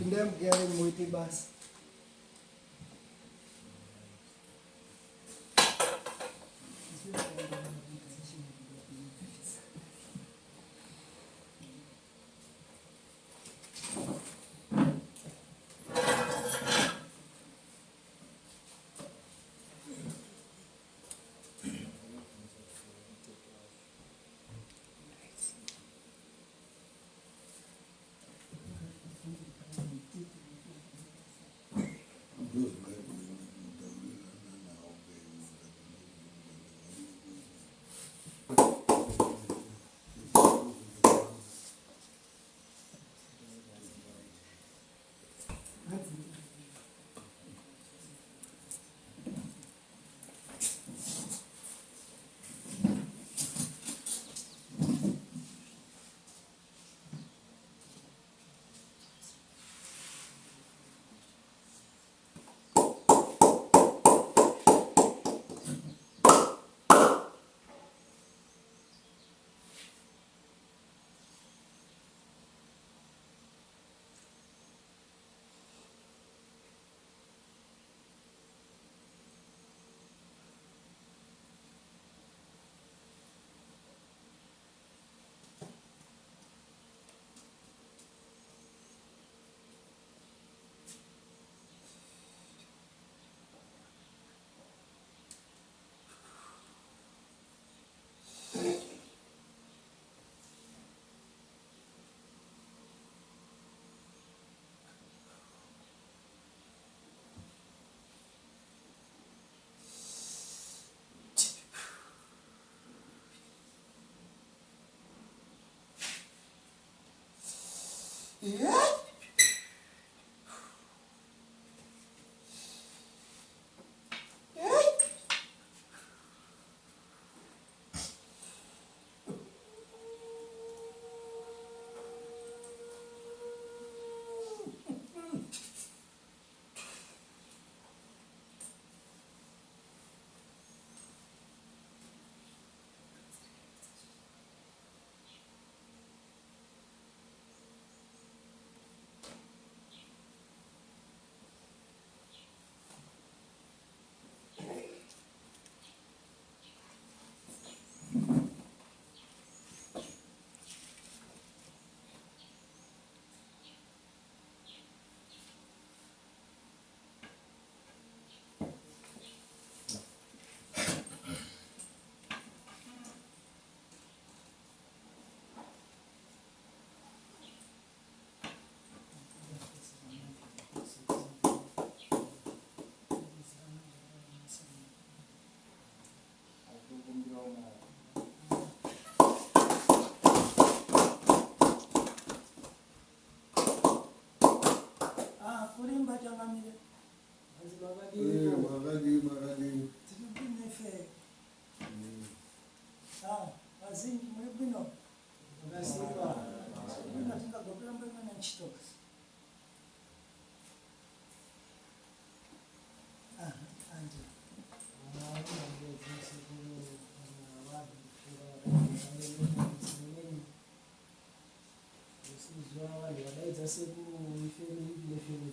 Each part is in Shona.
Pindai mugare muite basa. Yeah. Ah, kurimba changamire. Eh, makadii makadii. Tiri bwino ife. Ah, vazinji muri bwino. Bwino tingagopera mbwino ntchito. Ah, anje.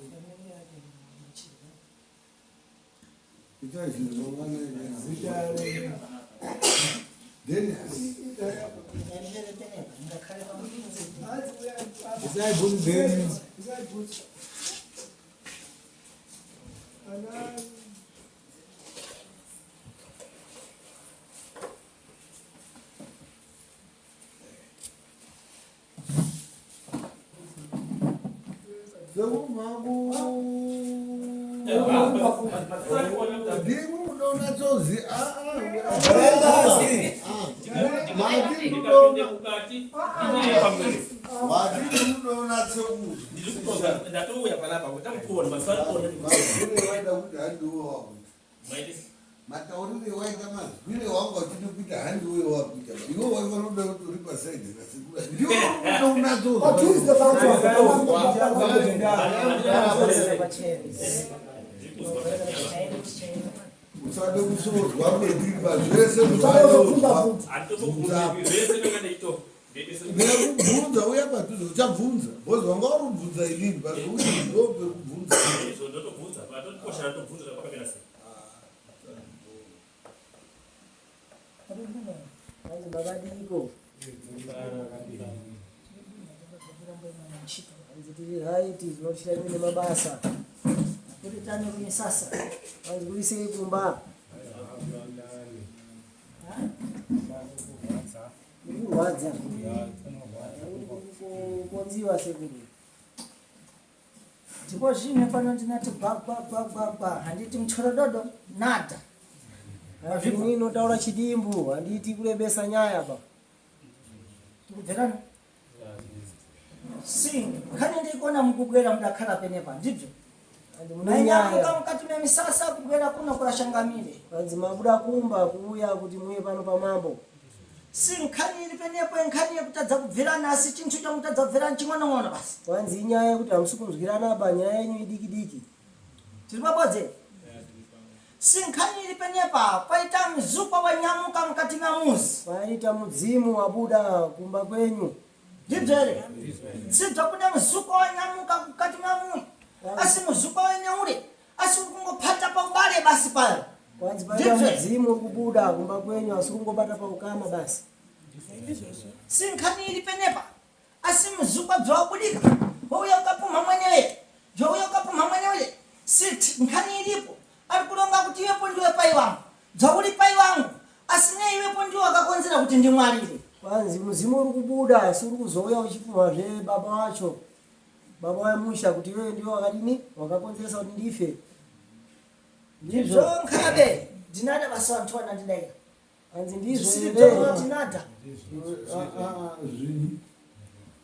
Family yake machira. Itai zvinhu zvakanaka. Dennis. Ndandere tenepa, ngakhale pamudzi. Isai bhutsu dzenyu. Isai bhutsu. Ana Sekubva ku ndimwi munonatsozi mati munonatsokuzi Ndatouya panapa takuona mazuva mazwire waida kuti handiwe wakuita mataurire waita mazwire wanga uchida kuita handiwe wakuita iwe waifanoda kuti uri pasaidi rasekura ndiwe Padhuze pacho. Usade kusozwa kwetiri pazvese Usade zvaanozwa. Zvese ndinenge ndichito. Ndikakubvunza uya padhuze uchabvunza because wanga uri kubvunza inini but uti ndo pekubvunza. Izvo ndotobvunza patotikoshera tobvunza pakamira sei. Hanzi makadiko? Hanzi tiri right, tinotyira imi nemabasa. Kuti tane kumisasa. Hanzi kuisei kumba? Iri kurwadza. Konziwa sekuru. Ndipo zvimwe pano ndinati gwa gwa gwa gwa gwa handiti muchorododo nada. Ini inotaura chidimbu, handiti kurebesa nyaya ba. Tikubverana. Si nkhani ndikuona mukubwera mudakhala penepa ndibyo. Hanzi mune Mainyamuka nyaya. mukati memisasa kubwera kuno kurashangamire. Hanzi mabuda kumba kuuya kuti muye pano pamambo. Si nkhani iri penepo nkhani yekutadza kubvirana asi chinthu chomutadza kubvirana ching'onong'ono basi. Hanzi inyaya yekuti hamusi kunzwirana ba, nyaya yenyu idiki diki. Tiri pabodzi. Si nkhani iri penepa paita mzukwa wanyamuka mukati mwa muzi. Paita mudzimu wabuda kumba kwenyu. Ndibyo here? Sibva kune muzukwa wanyamuka mukati mwamuyi asi muzukwa wenyaure asi uri kungopata paubale basi payo. Kwanzi paita Ndibyo. mudzimu uri kubuda kumba kwenyu asi kungobata paukama basi. Si nkhani iri penepa asi muzukwa bzawabudika wauya ukapumha mwenewe bzwauya ukapumha mwenewe si nkhani iripo ari kulonga kuti iwepo ndiwe pai wangu bzwauri pai wangu asi ne iwepo ndiwe wakakonzera kuti ndimwarire. Kwanzi mudzimu uri kubuda asi uri kuzouya uchipumhazve baba wacho, baba wemusha kuti iwewe ndiwe wakadini wakakonzeresa kuti ndife. Ndizvo. Zvonkhabe ndinada basi wanthu wanandidaira. Hanzi ndizvo Zvisiri here? bzvo ndinada. Zvinyi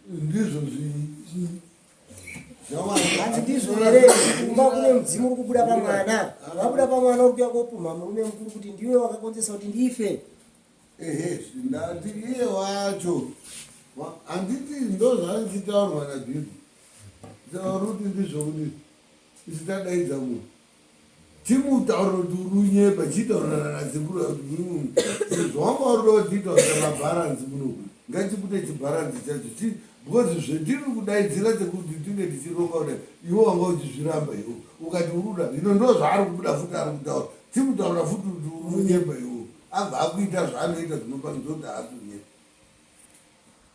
ndizvo zvinyi. Hanzi ndizvo here? Kumba kune mudzimu uri kubuda pamwana, wabuda pamwana uri kuuya kopumha murume mukuru kuti ndiwe wakakonzeresa kuti ndife. Ehe, ndati iye wacho handiti ndo zvaandichitaurwa naJudhi taura kuti ndizvo kuti isi tadaidza munhu timutaurira kuti uri unyepa chiitaurirana nasekuru kuti muri munhu sezvo wanga uri kuda kuti tiitaurira mabharanzi muno ngachibude chibharanzi chacho because zvetiri kudaidzira chekuti tinge tichironga kudai iwe wanga uchizviramba iwe ukati uri kuda hino ndo zvaari kubuda futi ari kutaura timutaura futi kuti uri unyepa iwe abva akuita zvaanoita zvinopangidza kuti haasi unyepa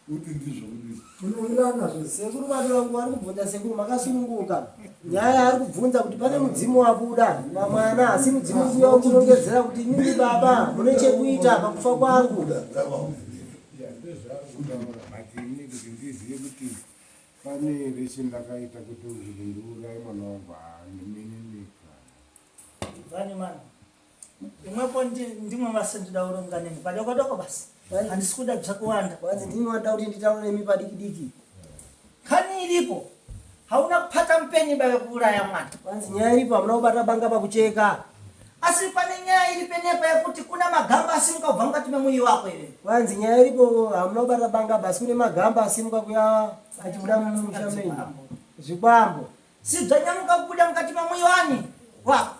kuti ndizvo kuti Munowirirana zve. Sekuru vake vangu vari kubvunza sekuru makasununguka. Nyaya ari kubvunza kuti pane mudzimu wabuda pamwana asi mudzimu uri kuuya kunongedzera kuti imimi baba mune chekuita pakufa kwangu. Ya, ndozvaari kutaura but ini kuti ndizive kuti pane here chendakaita kuti ndiuraye mwana wangu handimininika. Bvani mani. Imwepo ndimwe basi ndida kuronga nemi padoko doko basi. Handisi kuda bzakuwanda. Kwanzi ndimi wanoda kuti nditaure nemi padiki diki. Nkhani iripo hauna kupata mupenyi bayo kuuraya mwana. Kwanzi nyaya iripo hamuna kubata banga pakucheka. Asi pane nyaya iri penepa yekuti kuna magamba asimuka kubva mukati memuyi wako iwe. Kwanzi nyaya iripo hamuna kubata banga basi kune magamba asimuka kuya achibuda mumusha menyu. Zvikwambo. Si bzanyamuka kubuda mukati memuyi wani wako.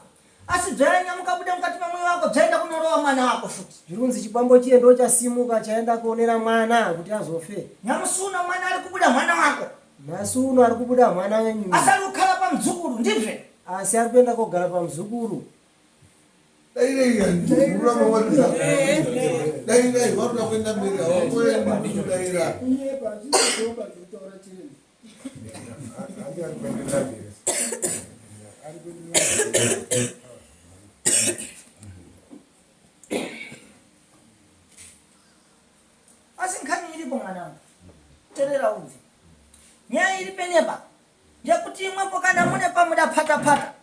Asi bzanyamuka kubuda mukati memuyi wako bzaenda kunorova mwana wako futi. Zviri kunzi chikwambo chiye ndo chasimuka chaenda kuonera mwana kuti azofe. Nyamusi uno mwana ari kubuda mwana wako. Nhasi uno ari kubuda mwana wenyu. Asi ari kukhala pamuzukuru ndizve. Asi ari kuenda kogara pamuzukuru. Dairai varuda kuenda mberi havakoendi kudaira. Kunyepa, zvizoba zvekutaura chiremba. Handi ari kuenderera mberi. Ari kuenderera mberi. Asi nkhani iripo mwana wangu. Terera ubve. Nyaya iri penepa yekuti imwepo kana mune pamuda pata pata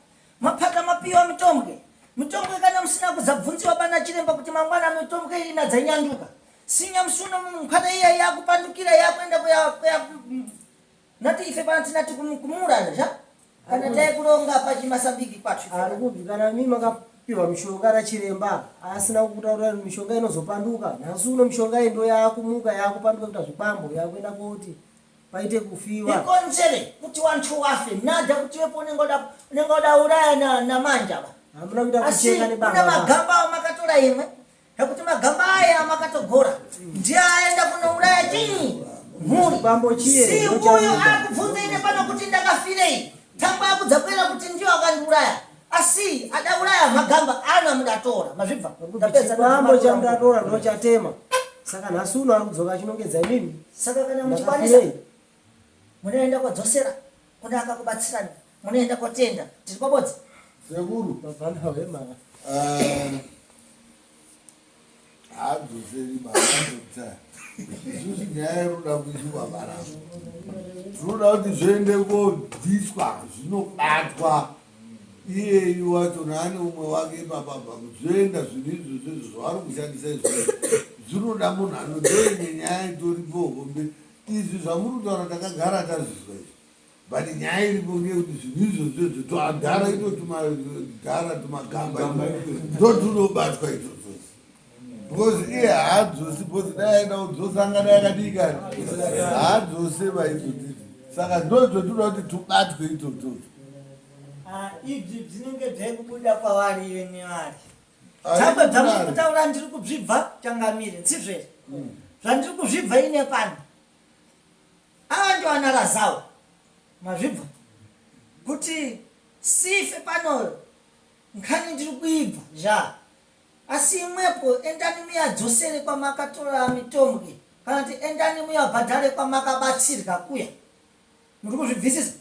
mapata mapiwa mitombwe mitombwe kana musina kuzabvunziwa bana chiremba kuti mangwana mitombwe iyi nadzanyanduka sinya musuno mukata iya yakupandukira yakuenda kuya nati ife pana tinati kumurara zva kana taikulonga pachimasambiki kwacho Ari kubvi kana mimi makapiwa mishonga nachiremba asina kukutaurira kuti mishonga inozopanduka. Nhasi uno mishonga iyi ndo yaakumuka yaakupanduka kuita zvikwambo yakuenda koti paite kufiwa. Ikonzere kuti wanthu wafe nada kuti wepo unenge uda uraya namanja ba Hamuna kuita asi kucheka kuna nebanga. magamba awo makatora imwe Nekuti magamba aya amakatogora ndiye aenda kunouraya chinyi mhuri. Chikwambo chiye Si uyo ndochabuda. akubvunza ine pano kuti ndakafirei. Tamba akudza kwera kuti ndiyo akandiuraya. Asi adauraya magamba ana mudatora. Mazvibva. Ndapedza Chikwambo chamudatora ndochatema. Saka nhasi uno ari kudzoka achinongedza imimi. Saka kana muchikwanisa Ndakafirei? munoenda kodzosera kune akakubatsirani munoenda kotenda tiri pabodzi. Sekuru. Mabvana wemara. Haadzoseri baba isusu nyaya inoda kuiswa barafu tinoda kuti zviende kobviswa zvinobatwa iyeyu wacho naane umwe wake ipapapa zvoenda zvinhu izvozvo izvo zvavari kushandisa izvozvo zvinoda munhu anodoine nyaya itoripo hombe izvi zvamuri kutaura takagara tazvizwa izvi but nyaya iripo ngeyekuti zvinhu izvozvo izvo toadhara ito tumadhara tumagamba ndotunobatwa itotso because iye haadzosi because dai aida kudzosa angadai akadii kani haadzose vaizotiti saka ndozvotoda kuti tubatwe itototo. Ah, ibvi zvinenge zvaikubuda kwavari iwe nevari dzamwe dzamuri kutaura ndiri kubzvibva changamire nsizvere zvandiri kuzvibva ine pano ava ndio ana Razawo mazvibva kuti sife pano nkhani ndiri kuibva zva asi imwepo endani muyadzosere kwamakatora mitombwe kana kuti endani muyabhadhare kwamakabatsirwa kuya muri kuzvibvisisa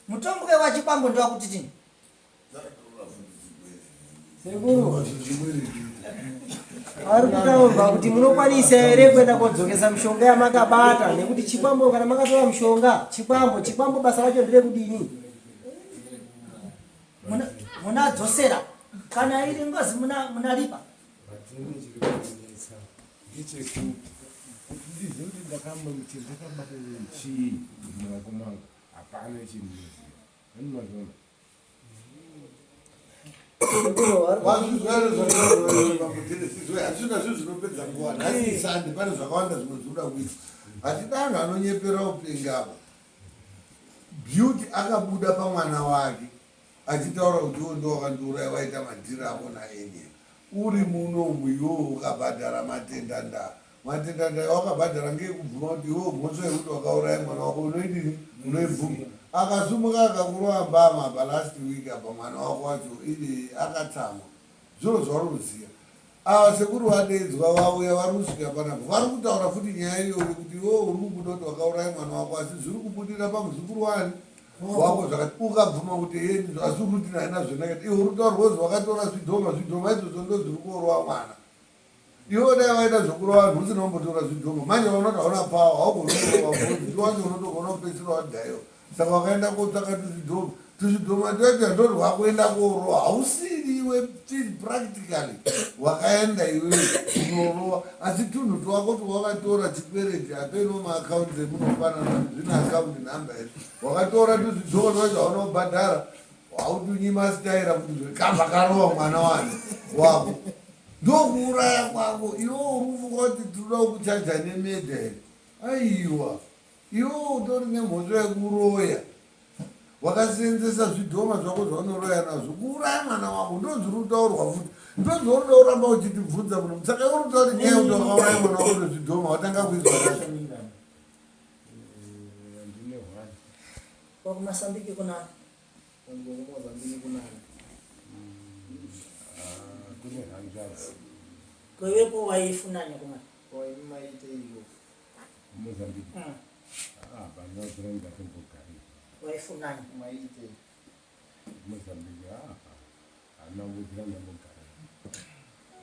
mutombwe wachikwambo ndowakuti tini. Sekuru ari kutaurwa kuti munokwanisa here kuenda kodzokesa mishonga yamakabata nekuti chikwambo kana makatora mushonga chikwambo chikwambo basa racho nderekudini? Munadzosera kana iri ngozi munaripa. But ini chiri kundinetsa ndechekuti kuti ndizive kuti ndakamba kuti ndakabata chii mumaoko mangu hapana chendinoziva. Ani mazviona? Hazvina zvinhu zvinopedza nguva nhasi isande pane zvakawanda zvimwe zvinoda kuitwa hatida anhu anonyepera upengi apa Beauty akabuda pamwana wake achitaura kuti iwo ndo wakandiuraya waita madhiri ako naEnia uri munomu iwewe ukabhadhara matenda ndaa matenda ndaa wakabhadhara ngekubvuma kuti iwewe mhosva yekuti wakauraya mwana wako unoidini unoibvuma akasumuka akakurova mbama apa last week apa mwana wako wacho ili akatsamwa zviro zvauri kuziva ava sekuru vadedzwa vauya vari kusvika panapa vari kutaura futi nyaya iyoyo kuti iwewe uri kubuda kuti wakauraya mwana wako asi zviri kubudira pamuzukuru wani wako zvakati ukabvuma kuti ye ndizvo asi uri kuti naina zvenakati iwe uri kutaura rwozi wakatora zvidhoma zvidhoma izvozvo ndo zviri kuorova mwana iwe dai waita zvekurova vanhu usina kumbotora zvidhoma manje vaona kuti hauna pawa haugoni kurova bhozi ndiwacho unotogona kupedzisira wadhaiwa saka wakaenda kotsvaka tuzvidhoma tuzvidhoma twacho ndorwa kuenda korova hausiri iwe practically wakaenda iwe unorova asi tunhu twako twawakatora chikwereti hapeno maakaunti emunofanana zvine akaunti nhamba here wakatora tuzvidhoma twacho hauna kubhadhara hautunyima staira kuti kamba karova mwana wani wako ndokuuraya kwako iwe uri kufunga kuti tinoda kukuchaja nemedha here aiwa iwe utori nemhosva yekuroya wakaseenzesa zvidhoma zvako zvaunoroya nazvo kuuraya mwana wako ndozviri kutaurwa futi ndozvaunoda kuramba uchitibvunza muno saka iwe uri kutaura nyaya yekuti wakauraya mwana wako nezvidhoma watanga kuizwa nazvo. Ndine one. Wakumasambiki kunani? Mozambique kunani? Ah, kune hanzvadzi. Kwewepo waifunani kumana? Waimaite iyo. Mozambique. Ah, panobvira ndatombogara. Waifunani? Maite. Mozambique ah, handina kumbobvira ndambogara.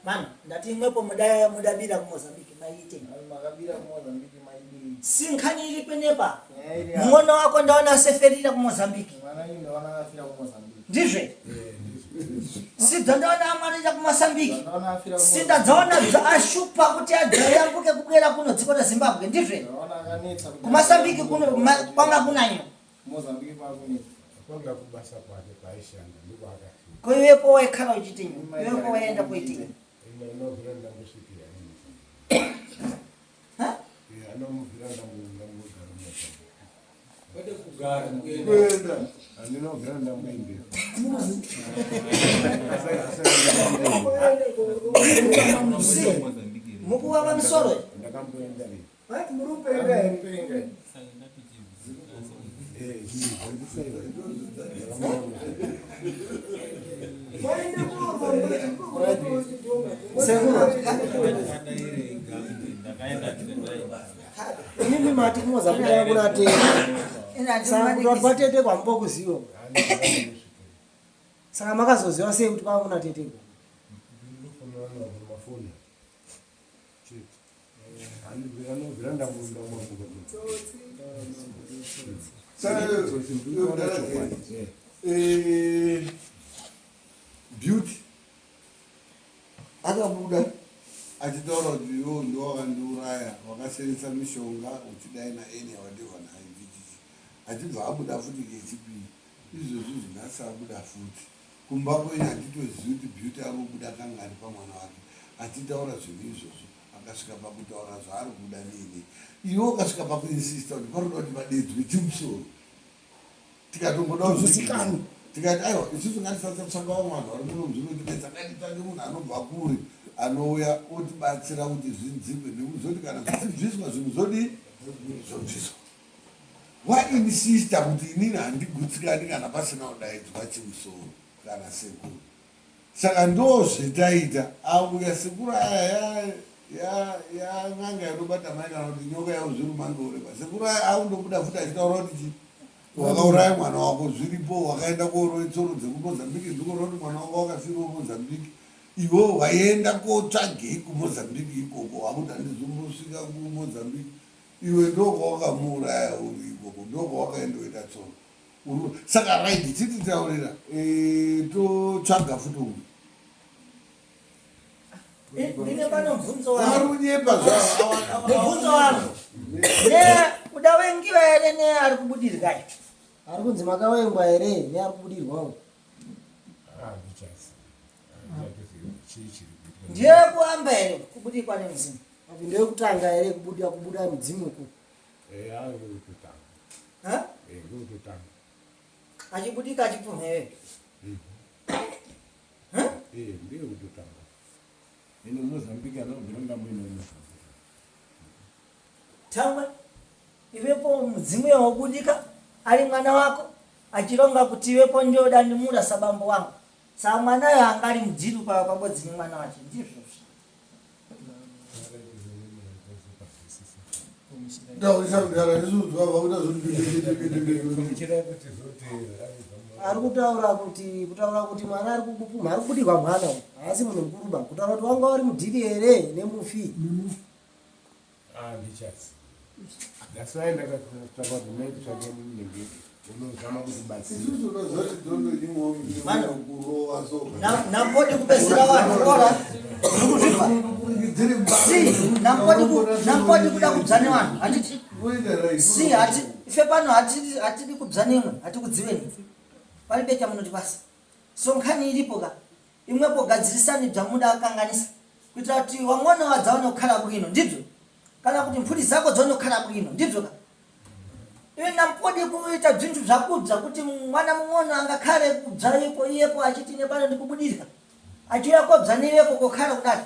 Mana, ndati imwepo muda mudabira kuMozambique maite. Makabira kuMozambique maidii? Si nkhani iri penepa. Nyaya iri apa. Mng'ono wako ndaona aseferira kuMozambique. Mwana uyu ndaona afira kuMozambique. Ndizve? Sidza ndaona amarira kuMozambique. Ndaona afira Sindadzaona ashupa kuti adzayambuke kubwera kuno dziko reZimbabwe. Ndizve? Ndaona akanetsa kuti KuMozambique kuno kwanga kunanyo. Mozambique kwakunetsa. Kwanga kubasa kwake kwaishanda ndiko akafika. Koiwepo waikhala uchitinyi? Iwepo waienda kuitinyi? Ine anobvira ndambosvikira ini Mozambique. Ha? Eh, anomubvira ndambogara Mozambique. Kwete kugara, kuenda. Kuenda. Handina kugara ndamboendera. Si, mukuvava misoro iyi. Ndakamboenda rini? Vati muri kupenga here? Waende kurwa Sekuru. Imimi mati kumozambique kuna tete. Ina Saka kuti handimanikizi. kwatete kwambokuziwa. Saka makazoziva sei kuti kwava kuna tete? Ndinofonera pamafoni. Chete. Handina ndamboenda. Saka Beauty akabuda achitaura kuti iwo ndo wakandiuraya, wakashandisa mishonga uchidai naene whatever naye chichichi, achibva abuda futi kechipiri. Izvozvi zvinhasi abuda futi kumba kwenyu, handitozivi kuti Beauty ari kubuda kangani pamwana wake achitaura zvinhu izvozvo. Akasvika pakutaura zvaari kubuda neine, iwe ukasvika pakuinsista kuti panoda kuti padedzwe chimusoro, tikatomboda Kuzikanwa. Tikati aiwa, isusu ngatisatsvaga vamwe vanhu vari muno zvinotidetsa, ngatitsvage munhu anobva kure anouya otibatsira kuti zvidzikwe, nekuzoti kana zvichibviswa zvinhu zvodii, zvobviswa. Wainsista kuti inini handigutsikani kana pasina kudaidzwa chimusoro kana sekuru. Saka ndo zvetaita, auya sekuru aya yan'anga inobata mai kana kuti nyoka yavo zvirumange ureba. Sekuru aya aundobuda futi achitaura kuti chi wakauraya mwana wako zviripo, wakaenda kooroe tsoro dzekuMozambique, ndikoreva kuti mwana wako wakafirawo Mozambique. Iwe waienda kotsvagei kuMozambique ikoko? Wakuti handizombosvika kuMozambique. Iwe ndokwawakamuuraya uri ikoko, ndokwawakaendoita tsoro. Saka right, chititaurira, totsvaga futi umwe. Ndine pano mubvunzo wangu. Warunyepa. Mubvunzo wangu ne kuda wengiwa here neari kubudirwa? Ari kunzi makawengwa here neari kubudirwawo? Handichazi. Handichatozivi chii chiri kuitika. Ndiye kuamba here kubudikwa nemudzimu? Api ndeyekutanga here kubuda mudzimu uku? Eya, ndokutanga. Ha? Eh, ndokutanga. Achibudika achipfumha iwewe? Eh, ndeyekutotanga. Ino Mozambique anobvira ndamboenda Mozambique. Tangwe ivepo mudzimu yawobudika ari mwana wako achironga kuti ivepo ndioda ndimura sabambo wangu, saka mwanayo anga ari mudziru pabodzi nemwana wacho, ndizvozvo. Taurisa kudara ndizvozvabva kuda Chida kuti zoti Ari kutaura kuti, kutaura kuti mwana ari kupumha, ari kubudirwa mwana uyu, haasi munhu mukuruba, kutaura kuti wanga uri mudhiri here nemufi? Handichazi. That's why ndakatsvaka kuti mai tsvake munenge unozama kutibatsira. Isusu unozoti dondonyimwo kurova so. Nampodi kupedzera vanhu ora uri kuzvibva si nampodi kuda kubva nevanhu, handiti? Si hati ife pano hatidi kubva nemwe, hatikudziveni, paribe chamunoti pasi. So nkhani iripo ka, imwepo gadzirisani bzamuda akanganisa kuitira kuti wang'ono wadzaone kukhala bwino, ndibzo, kana kuti mphuri zako dzione kukhala bwino, ndibzo ka. Iwe nampodi kuita bzinthu bzakubza kuti mwana mung'ono angakhale kubza ipo iyepo achiti ine pano ndikubudirika, achiuya kobza neiwepo kokhala kudali.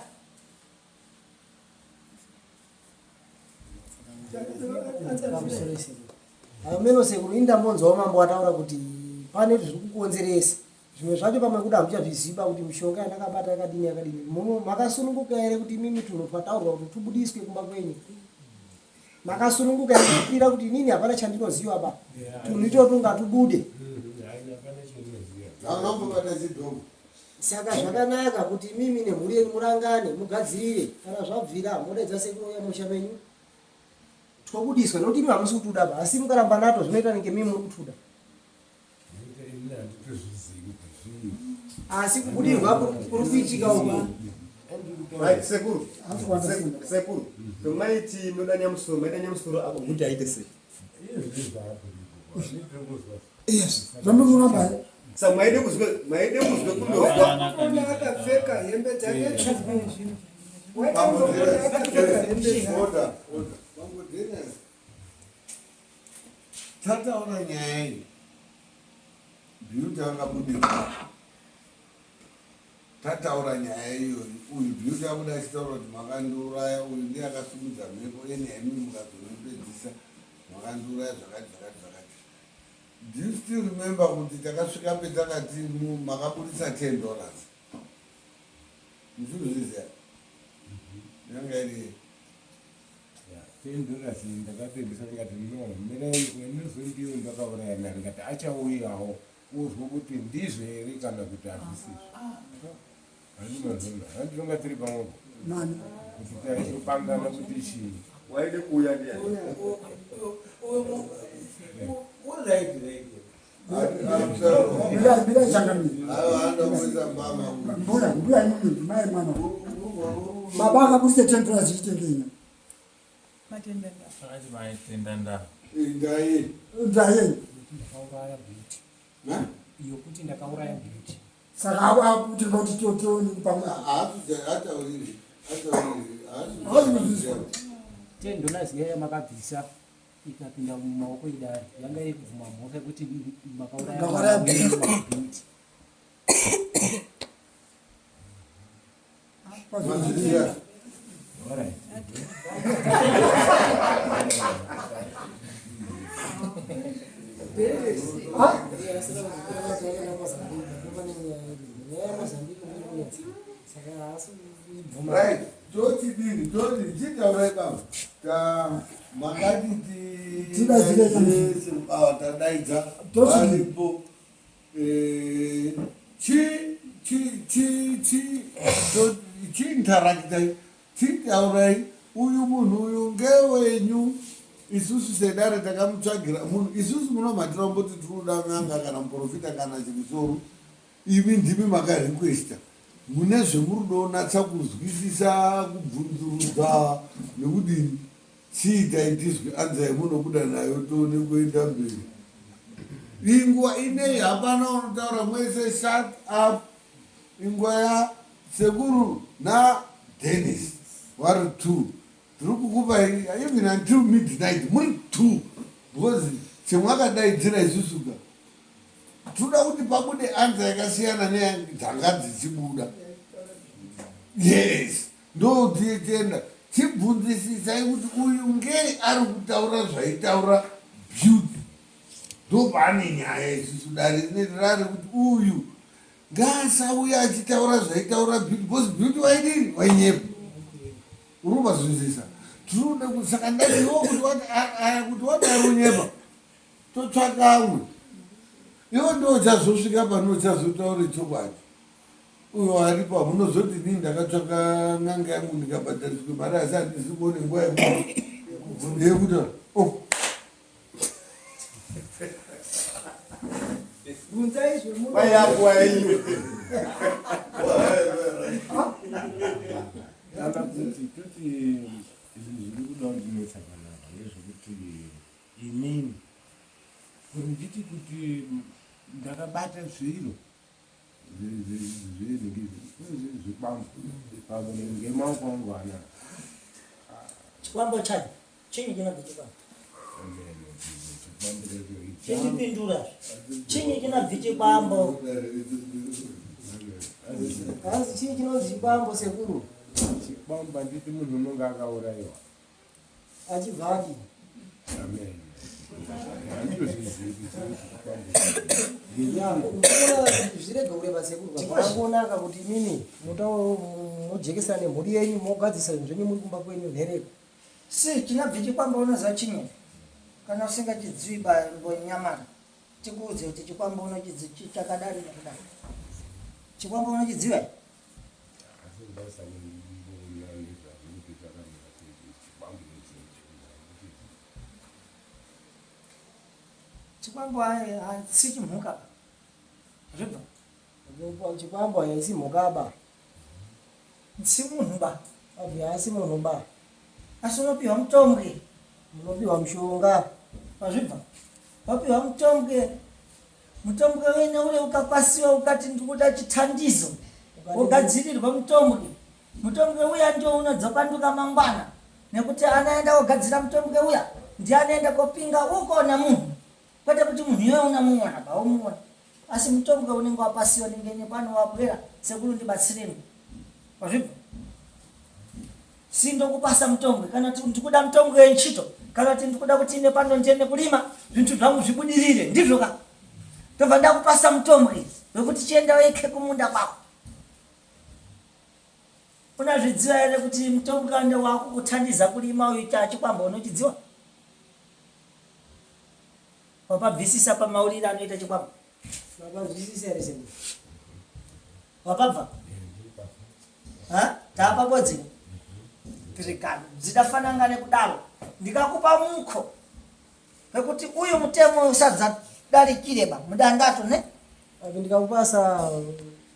Pamusoro sekuru. Ameno sekuru, indambonzwawo mambo ataura kuti pane zviri kukonzeresa zvimwe zvacho, pamwe kuda hamuchazviziva kuti mishonga yandakabata yakadini yakadini. Makasununguka here kuti imimi tunhu twataurwa kuti tubudiswe kumba kwenyu, makasununguka here kupira kuti inini hapana chandinoziva ba, tunhu itotwo ngatubude? Haina, hapana chandinoziva. Angambobata chidhoma. Saka zvakanaka kuti imimi nemhuri yenyu murangane, mugadzirire. Kana zvabvira, modaidza sekuru uya musha menyu, twobudiswa, nekuti imi hamusi kutuda ba, asi mukaramba nato zvinoita nenge mimi muri kutuda. Nekuti ini handitozvizivi kuti zvii. Asi kubudirwa kuri kuitika uku. Right, sekuru. Sekuru, maiti munoda nyamusoro, maida nyamusoro apo kuti aite sei? Izvi zvaakuripo. Handitongozwa. Zvamuramba. Sa maide kuzwe kundozwa. Ona akapfeka hembe dzake tsvuku. Waitangomona akapfeka hembe dzake. Order, order. Mambo Dennis, tataura nyaya iyi. Beauty akabudirwa tataura nyaya iyoyi uyu Beauty abuda achitaura kuti makandiuraya uyu ndiye akasumudza mhepo ene imi mukazonipedzisa makandiuraya zvakati zvakati zvakati. Do you still remember kuti takasvika petakati makaburitsa $10? Muchikuzviziva? Yanga iri $10 ndakapedzisa ndikati no mirai wenozondiyo ndakauraya nani ndikati achauyawo uzwe kuti ndizvo here kana kuti hazvisizvo handimazvona handinonga tiri pamwepo kuti taizopangana kuti chii waide kuuya ndiani Mbuya, mbuya inini, mai mwana. Baba akabudisa $10 ichitengenya. Ndaye. Ndakauraya Beauty. Yokuti ndakauraya Beauty. Saka akuti ngoti toto pamwe. Haatauriri. Haasi kuzwiswa. $10 iya yamakabvisa ikapinda mumaoko idare yanga iri kubvuma mhosva yekuti makauraya Beauty. Right, totidini toti chitaurai baba ta makati Tidaidzire tadaidza Totidini. varipo Eh, chi chi chi chi to- chiinteractai chitaurai uyu munhu uyu ngewenyu isusu sedare takamutsvagira munhu isusu munomhatira kumboti tiri kuda n'anga kana muprofita kana chimusoro imi ndimi makarequesta mune zvemuri donatsa kuzwisisa kubvunzurudza nekudini chiitai tizwe anza yamunobuda nayo tione kuenda mberi inguva inei hapana unotaura mwese shut up inguva ya sekuru nadenis vari two tiri kukupai even until midnight muri two because chemwakadaidzira isusuka toda kuti pabude anza yakasiyana neyadzanga dzichibuda yes ndotiyetenda chibvunzisisai kuti uyu ngei ari kutaura zvaitaura Beauty ndopaane nyaya isusu dare rineri rari kuti uyu ngaasauya achitaura zvaitaura Beauty because Beauty waidini wainyepa uri kubazwisisa tinoda kuti saka ndaiwo kuti wati aya kuti wati ari kunyepa totsvaka amwe iwo ndo uchazosvika pano uchazotaura chokwadi uyo aripo hamunozoti inini ndakatsvaka n'anga yangu ndikabhadhariswe mari asi handisi kuone nguva yekuti oh. Bvunzai zvemunhu. Kwai yenyu. Kana kuti toti zvinhu zviri kuda kundinetsa panapa ndezvekuti inini kuti nditi kuti ndakabata zviro zvikwambo ngemaoko angu anaa Chikwambo chacho chinyi chinobva chikwambo? Chindipindura. Chinyi chinobva chikwambo? Hanzi chii chinonzi chikwambo sekuru? Chikwambo handiti munhu unonge akaurayiwa Achibva adii? Amen. Handitozvizivi kuti chikwambo. Ndinoona kuti zvirege kureba sekuru zvakangonaka kuti imimi mujekesana nemhuri yenyu mogadzisa zvinhu zvenyu muri kumba kwenyu nhereko. Si chinobva chikwambo unoziva chinyi? Kana usingachizivi mbonyamara tikuudze kuti chikwambo unochidzi chakadari nekudari. Chikwambo unochidziva? Asi ndasamboona nezvazvo kuti zvakamira sei chikwambo ichi. Chikwambo hasi chimhuka. Zvibva. Chikwambo haisi mhuka ba. Si munhu ba. Abvi haasi munhu ba. Asi unopiwa mutombwe. Munopiwa mushonga. Wazvibva. Wapiwa mutombwe. Mutombwe wene ule ukakwasiwa ukati ndikuda chithandizo. Wogadzirirwa mutombwe. Mutombwe uya ndio unodzopanduka mangwana. Nekuti anaenda kogadzira mutombwe uya ndiye anoenda kopinga uko na munhu. Kwete kuti munhu iwe unamuona ba womuona. Asi mutombwe unenge wapasiwa nenge nepano wabwera sekuru ndibatsireni. Wazvibva? Si ndokupasa mutombwe kana kuti ndikuda mutombwe yenchito kana kuti ndikuda kuti ine pano ndiende kulima zvintu zvangu zvibudirire ndizvo ka ndobva ndakupasa mutombwe wekuti chienda weke kumunda kwako. Unazvidziva here kuti mutombwe ande wakukuthandiza kulima uyu chachikwambo unochidziwa? Wapabvisisa pamauriro anoita chikwambo? Mapazwisisa here sekuru? Wapabva? Ha? Taapabodzi? Tirikano. Dzidafananga nekudaro. Ndikakupa mukho wekuti uyu mutemo usadzadarikire ba mudandato ne? Ati ndikakupasa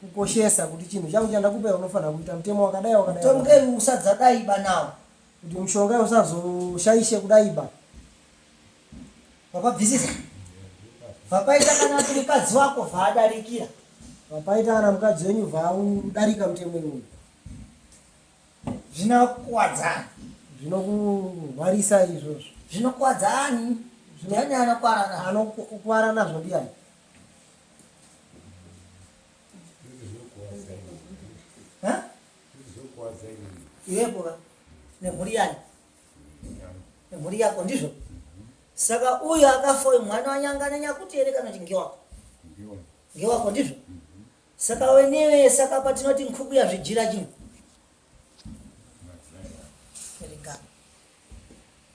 kukoshesa kuti chinhu changu chandakupa unofanira kuita mutemo wakadai wakadai. Mutombo uyu usadzadaiba nawo. Kuti mushonga usazoshaishe kudaiba. Wapabvisisa? Vapaita kana kuti mukadzi wako vaadarikira. Vapaita kana mukadzi wenyu vaudarika mutemo iwoyo. Zvinokuwadzani. Zvinokurwarisa izvozvo. Zvinokuwadzani. Ndiani anokwara nazvo? Anokwara nazvo ndiani? Iwepo ka nemhuri yani nemhuri yako ndizvo saka uyu akafa uyu mwana wanyangana nyakuti here kana kuti ngewako ngewako ndizvo saka wenewe saka patinoti nkhuku yazvijira chimwe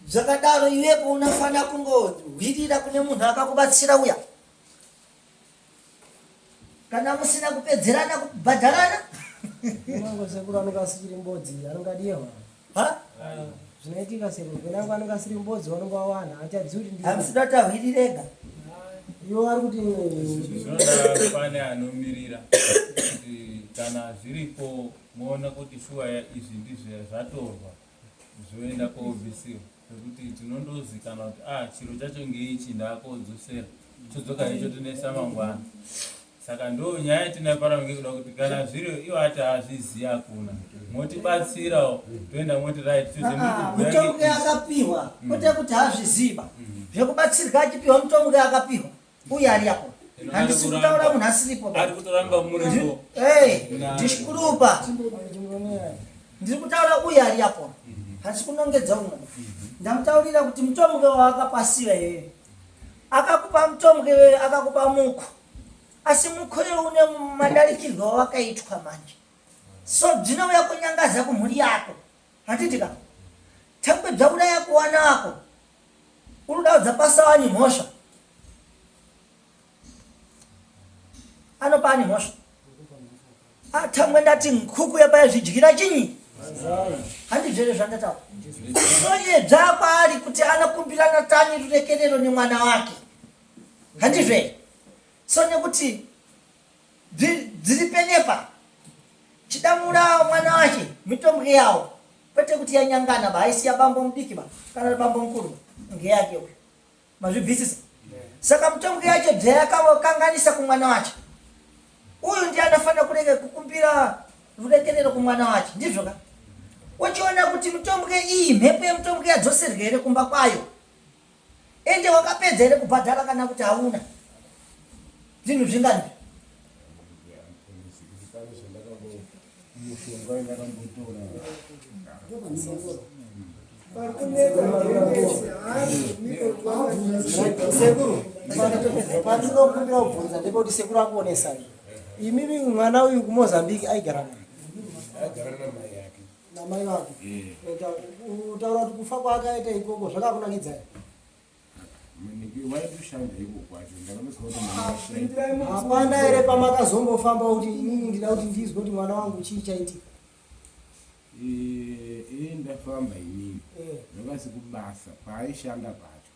zvakadaro iwepo unofanira kungohwirira kune munhu akakubatsira uya kana musina kupedzerana kubhadharana Kunyange sekuru anonga asichiri mbodzi anonga adiewa Ha? Zvinoitika sekuru kunyange anonga asiri mbodzi vanonga wawana hachazivi kuti ndi hamusida tahwirirega iwo ari kuti Zvinoda pane anomirira kuti kana zviripo moona kuti shuwa izvi ndizvo zvatorwa zvoenda kobvisiwa nekuti tinondozikanwa kuti ah chiro chacho ngeichi ndakodzosera chodzoka icho tinesa mangwana saka ndo nyaya yatinayo pano ngekuda kuti kana zviri iwo ati hazvizivi hakuna motibatsirawo toenda moti right Ah, mutongo akapiwa kwete kuti hazviziva zvekubatsirwa achipiwa mutongo akapiwa uye ari apo handisi kutaura munhu asiripo ari kutoramba muripo ndishikurupa ndiri kutaura uye ari apo handisi kunongedza umwe ndamutaurira kuti mutomuke waakapasiva iwewe akakupa mutomuke iwewe akakupa muko asi muko iwe une madarikirwo awakaitwa manje so bzinouya kunyangaza kumhuri yako handiti ka tangwe bzauraya kuwana wako uri kuda kudzapasa wani mhosva anopa ani mhosva atangwe ndati nkuku yapaizvidyira chinyi handizvere zvandataura soye bzakwaari kuti anokumbirana tani rurekerero nemwana wake handizvere so nekuti dziri penepa chidamura mwana wache mitombo yawo kwete kuti yanyangana ba haisi yabambo mudiki ba kana bambo mukuru ngeyake uyo mazvibvisisa saka mitombo yacho dzayakakanganisa kumwana wache uyu ndiye anofanira kurege kukumbira ruregerero kumwana wache ndizvo ka uchiona kuti mitombo iyi mhepo yemitombo yadzoserwa here kumba kwayo ende wakapedza here kubhadhara kana kuti hauna zvinhu zvingani Sekuru, patinokumbira kubvunza ndepekuti sekuru akuonesai imimi mwana uyu kuMozambique aigara naye aigara namai yake namai vake utaura kuti kufa kwaakaita ikoko zvakakunakidzai Hapana here pamakazombofamba kuti inini ndida kuti ndizwe kuti mwana wangu chii chaitika? Ee, ndafamba inini zvakasi kubasa paaishanda pacho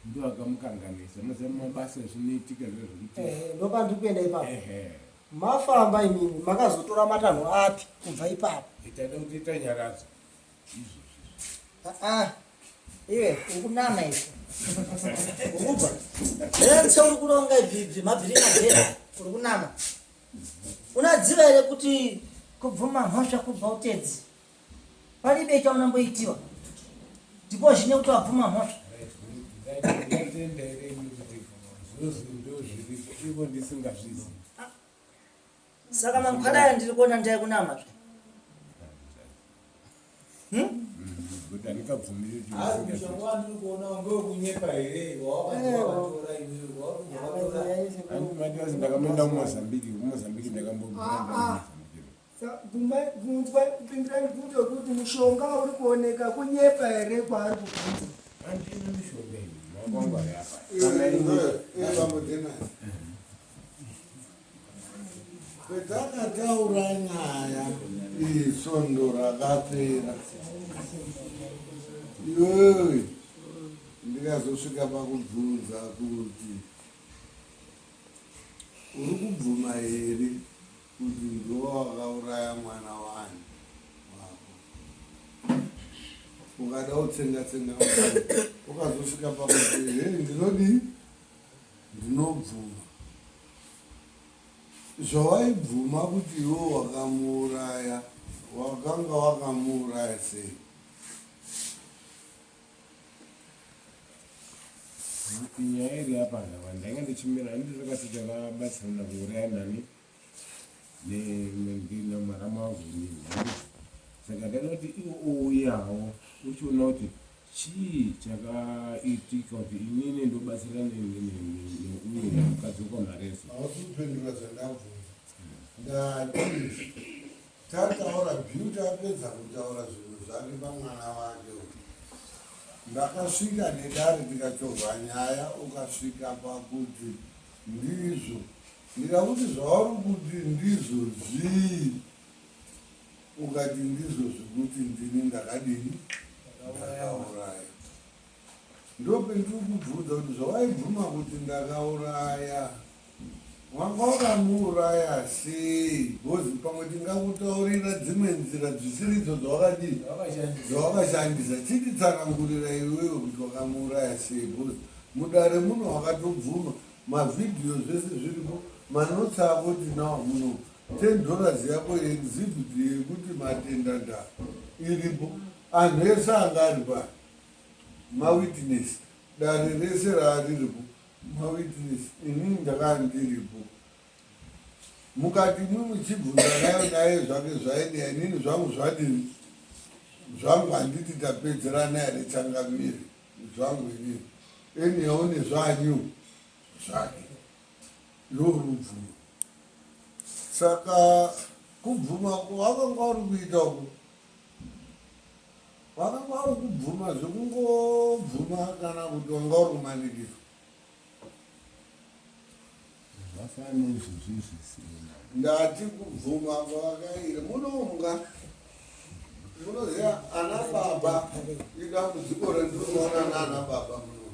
ndo akamukanganisa maziva mabasa zvinoitika zvo zvekuti ndopandiri kuenda ipapo mafamba imimi makazotora matanho api kubva ipapo tada kuti tanyaradzo Ah, iwe ukunama iwe urikubva zvese uri kuronga ibvibvi mabviri mabhera uri kunama unaziva here kuti kubvuma mhosva kubva utedzi paribe chaunamboitiwa ndipo zvine kuti wabvuma mhosva Ngatenda here kuti Zvozi ndo zviripo ivo ndisingazvizi. Saka mangwana aya ndiri kuona ndai kunama zve. Kuti handingabvumiri kuti Hazi ndisingazvizi. mushonga wandiri kuona ngewekunyepa here wawakatora iwewe wakatora. Handimati ndakamboenda kuMozambique, kuMozambique ndakambogara. Bvunzwa kupindura mibvunzo yekuti mushonga uri kuoneka kunyepa here kwaari kubvunza. Handina mishonga ini, maoko angu ari apa. Iwe bambo Denasi. Petakataura nyaya iyi svondo rakapera, iwewe ndikazosvika pakubvunza kuti uri kubvuma here kuti ndiwe wakauraya mwana wani wako, ukada kutsenga tsenga ukazosvika pakuti he ndinodii, ndinobvuma. Zvawaibvuma kuti iwe wakamuuraya, wakanga wakamuuraya sei? Nyaya iri apa ndava ndainga ndichimira handiti takati takabatsirana kuuraya nani namwaramu wangu inini saka ndaida kuti iwe uuyawo uchiona kuti chii chakaitika kuti inini ndobatsirana neuyu mukadzi wekwaMareso. Hausi kupindura zvandabvunza. Ndati tataura Beauty apedza kutaura zvinhu zvake pamwana wake uyu. Ndakasvika nedare tikachovha nyaya ukasvika pakuti ndizvo. Ndikakuti zvauri kuti ndizvo zvii? Ukati ndizvo zvekuti ndini ndakadini? Ndakauraya. Ndopendiri kubvunza kuti zvawaibvuma kuti ndakauraya wanga wakamuuraya sei? Because pamwe tingakutaurira dzimwe nzira dzisiridzo dzawakadii dzawakashandisa. Chititsanangurira iwewe kuti wakamuuraya sei because mudare muno wakatobvuma mavhidhiyo zvese zviripo manotsi ako tinawo muno 10 dollars yako yeexhibit yekuti matenda nda iripo anhu ese anga ari pa mawitness dare rese raariripo mawitness inini ndakaa ndiripo mukati mwi muchibvunza nayo naye zvake zvaidea inini zvangu zvadini zvangu handiti tapedzerana here changamire zvangu inini anyhow nezvanyu zvake yorubvuma saka kubvuma kwawakanga uri kuita uku wakanga uri kubvuma zvekungobvuma kana kuti wanga uri kumanikidzwa Zvafanana izvozvi zvisina. Ndati kubvuma kwawakaita munomuka munoziva ana baba idambudziko randinoona naana baba muno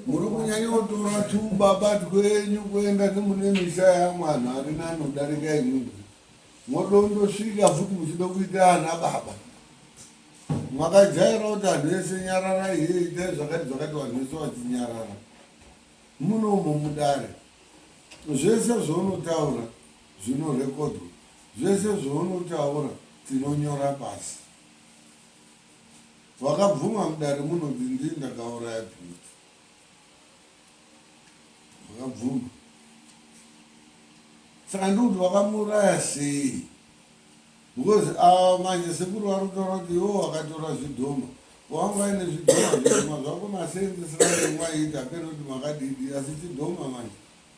muri kunyanyotora tubaba twenyu kuenda nemune misha yamwanhu ari nani kudarika imwimwi modondosvika futi muchida kuita ana baba makajaira kuti anhu ese nyararai hee itai zvakati zvakati vanhu vese vachinyarara munomo mudare zvese zvaunotaura zvinorekodwa zvese zvaunotaura tinonyora pasi wakabvuma mudare munoti ndii ndakauraya Beauty wakabvuma saka ndikuti wakamuuraya sei because ava manje sekuru vari kutaura kuti iwo wakatora zvidhoma wanga aine zvidhoma zvidhoma zvako masenzesera mwaita apeno kuti makadidi asi chidhoma manje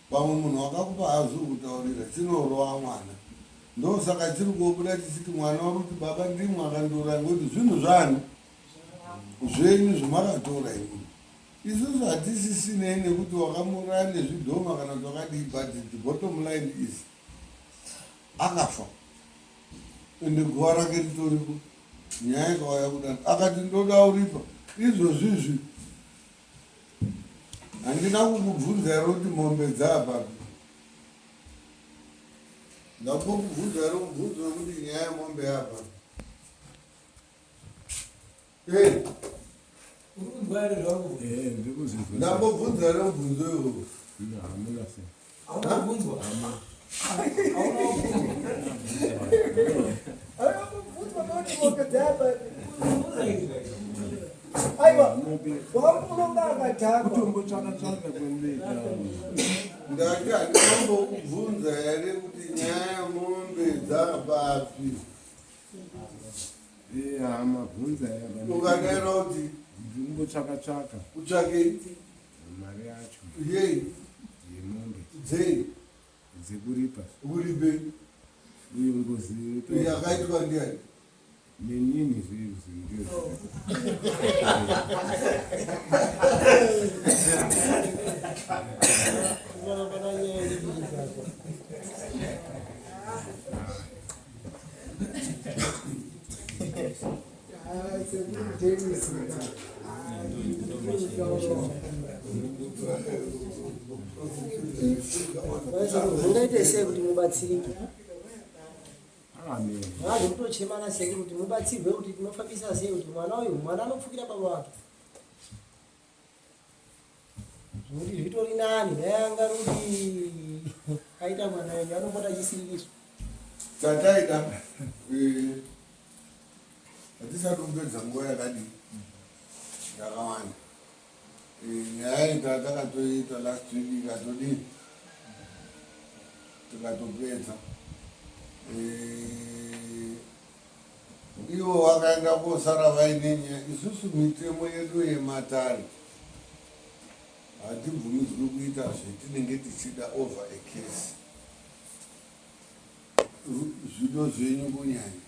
pamwe munhu wakakupa hazi kutaurira chinorova mwana ndosaka chiri kuobuda chichiti mwana uri kuti baba ndimwe akandiuraya ngokuti zvinhu zvani zvenyu zvamakatora imimi isusu hatisisinei nekuti wakamuuraya nezvidhoma kana kuti wakadii but the bottom line is akafa ende guva rake ritoripo nyaya ikauya kudaro akati ndoda uripa izvozvizvi handina kukubvunza here kuti mombe dzaapapi ndambokubvunza here mubvunzo wekuti nyaya yemombe yaapapi ndambobvunza here mubvunzo iwowo Hamuna sei. Hauna kubvunzwa? Hauna kubvunzwa nokuti mombe dzaapapi. Aiwa. Wamunonga akadhakwa. Kutombotsvaka tsvaka kwembeita. Ndati handinombokubvunza here kuti nyaya yemombe dzapapi? Eh, mabvunza ya. Ukadaira kuti Ndikumbotsvaka tsvaka utsvake mari yacho yei yemombe dzei dzekuripa uripe uye ngozi yakaitwa ndiani? Nenini zvezvi ndizvo. Ah, sekuru Dennis. Ah, Mungaite sei kuti mubatsirike? Amen. Vanhu kutochemana sekuru kuti mubatsirwe kuti tinofambisa sei kuti mwana uyu mwana anopfukira baba wake. Zvekuti zvitori nani dai anga kuti aita mwana wenyu anopota achisirikiswa. Chataida eh, hatisati kupedza nguva yakadii yakawanda. Eh, nyaya iyi takatoiita last week ikatodii tikatopedza. Eh, ivo vakaenda kosara vaine nyaya. Isusu mitemo yedu yematare hatibvumidzwi kuita zvetinenge tichida over a case. Zvido zvenyu kunyanya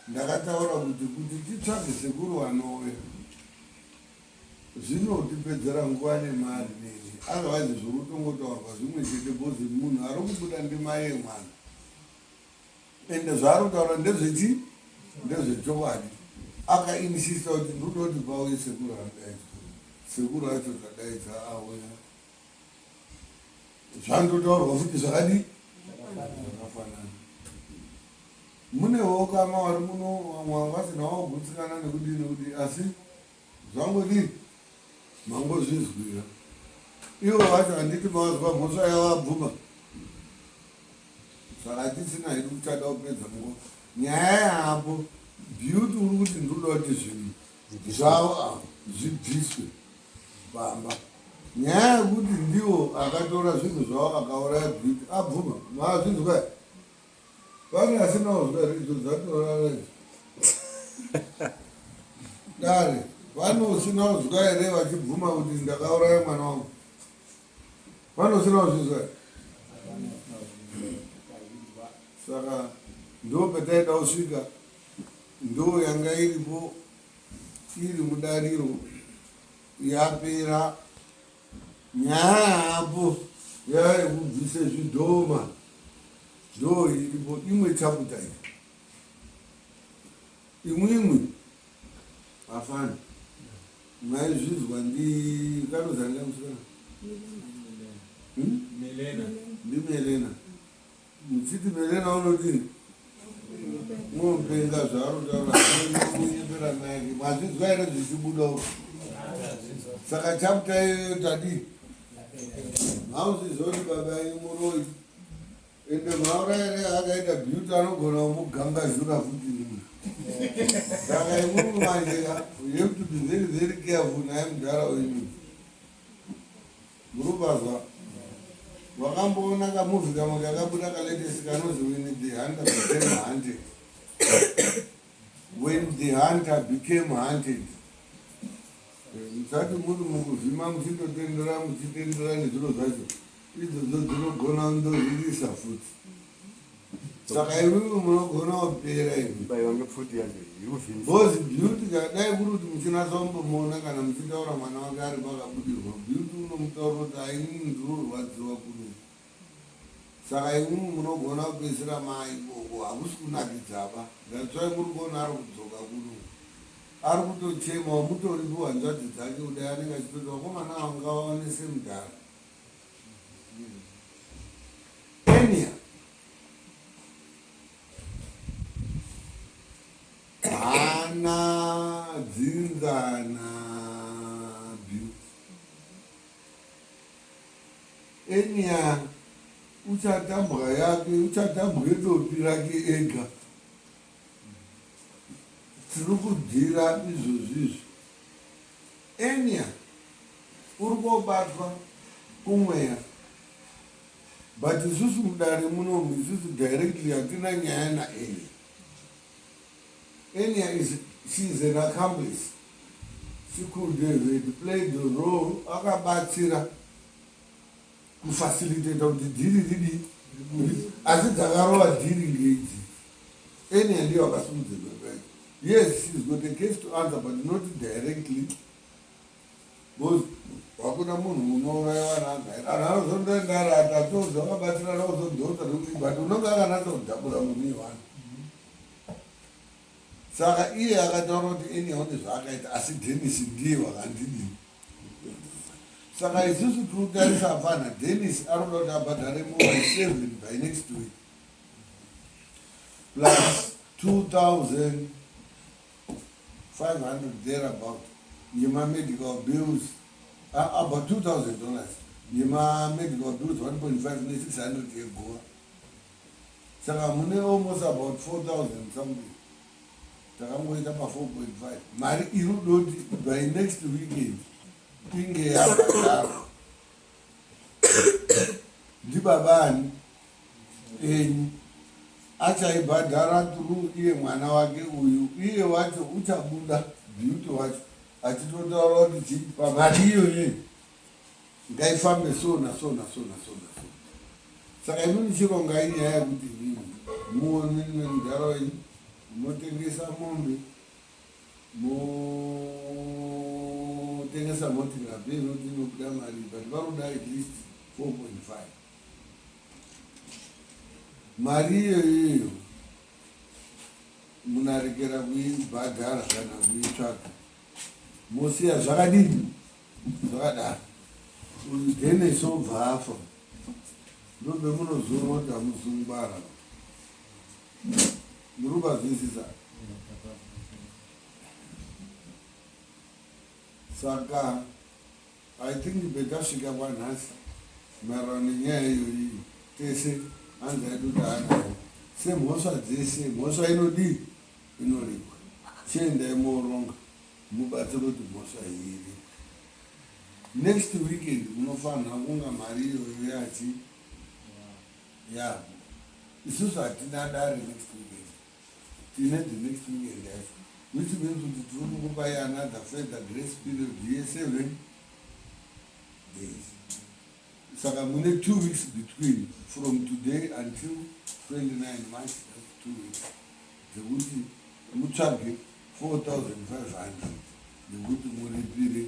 ndakataura kuti kuti titsvage sekuru vanouya zvinotipedzera nguva nemari neni, otherwise zviri kutongotaurwa zvimwe chete because munhu ari kubuda ndimai yemwana ende zvaari kutaura ndezvechi ndezvechokwadi. Akainsista kuti ndoda kuti pauye sekuru anodaidzwa, sekuru acho tadaidza auya, zvandotaurwa futi zvakadii zvakafanana. Munewo ukama vari muno, vamwe vanga vasina wagutsikana nekudii nekudii, asi zvangodii mangozvizwira. Ivo vacho handiti mavazwa mhosva yavabvuma, saka hatisina hedu kuchada kupedza nguva. Nyaya yapo Beauty uri kuti ndinoda kuti zvinhu zvavo ava zvibviswe pamba. Nyaya yekuti ndiwo akatora zvinhu zvavo akauraya Beauty abvuma, mazvinzwa here? Pane asina kuzwa here? Idzo dzatorara idzo dare, pane usina kuzwa here vachibvuma kuti ndakauraya mwana wangu? Pane usina kuzvizwa here? Saka ndo pataida kusvika, ndo yanga iripo iri mudariro yapera. Nyaya yapo yayekubvise zvidhoma ndo iripo imwe chaputa iyi. Imwimwi afana maizvizwa ndi kanozarika musikana Hmm? Melena. Ndi Melena. Muchiti Melena unodini? Unopenga zvaari kutaura kunyepera mai ake. Mazvizwa here zvichibuda uko? Saka chapter iyoyo tadii? Hauzviziva kuti baba enyu muroyi. Ende maurayire akaita Beauty anogona kumugangazhura futi imwe. Saka imwimwi manje ka, you have to be very very careful naye mudhara wenyu. Murubazwa. Wakamboona kamovie kamwe kakabuda kalatest kanonzi When the Hunter Became Hunted. When the Hunter Became Hunted. Musati muri mukuvhima muchindotendera muchitendera nezviro zvacho idzodzo dzinogona kundozvirisa futi. Saka imwimwi munogona kupera imi. Baiwa ngepfuti yacho iri kuvhimisa. Because Beauty dai kuri kuti muchinatsa kumbomuona kana muchitaura mwana wake ari pakabudirwa, Beauty unomutaurira kuti ainini ndinorwadziwa kuno. Saka imwimwi munogona kupedzisira mai ikoko, hakusi kunakidzaba. That's why muri kuona ari kudzoka kuno. Ari kutochema, mutoripo hanzvadzi dzake kudai anenge achitoti vakomana ava ngavaonese mudhara. Enia haana dzinza na Beauty. Enia uchatambwa yake, uchatambwa dopi rake ega. Tiri kudhira izvozvizvi. Enia uri kobatwa kumweya but isusu mudare munomu isusu directly hatina nyaya naEnia. Enia is she is an accomplice. She could have played the role akabatsira kufacilitata kuti dhiri ridii asi dzakarova dhiri ngeidzi. Enia ndiyo akasimudzirwa right. Yes, she's got a case to answer but not directly because hakuna munhu unouraya vanhu anhu anozondoenda ari atatozi vakabatsirana kuzodhonza but unonge akanatsa kudhabura munhu iwani saka iye akataura kuti eni aone zvaakaita asi Denis ndiye wakandidii saka isusu tiri kutarisa hapana Denis ari kuda kuti abhadhare mobile 7 by next week plus 2500 thereabout yemamedical bills about $2000 yemamedical bills 1.5 ne600 yeguva saka mune almost about 4000 something takangoita pa 4.5 mari iri kudoti by next weekend inge yabhadharwa ndibabani enyu achaibhadhara through iye mwana wake uyu iye wacho uchabuda Beauty wacho achitotaura kuti chii pamari iyoyo ngaifambe so naso naso naso naso saka imini chirongai nyaya yekuti inini muone nemudhara wenyu motengesa mombe motengesa motikari inoti inobuda mari but varoda at least 4.5 mari iyoyiyo munarekera kuibhadhara kana kuitsvaga mosiya zvakadini zvakadaro uyu Denis obva afa ndobe munozoona kuti hamuzungwara muri kubazwisisa saka I think betasvika kwanhasi maererano nenyaya iyoyi tese hanzi aidu taanayo semhosva dzese mhosva inodii inoripwa chiendai mooronga mubatsire kuti mhosva iyi iripwe next weekend munofanira kunga mari iyoyo yachi yapo isusu hatina dare next weekend tine the next weekend yacho which means kuti tiri kukupai another further grace period ye7 days saka mune 2 weeks between from today until 29 March. That's 2 weeks dzekuti mutsvage 4500 yekuti muripire.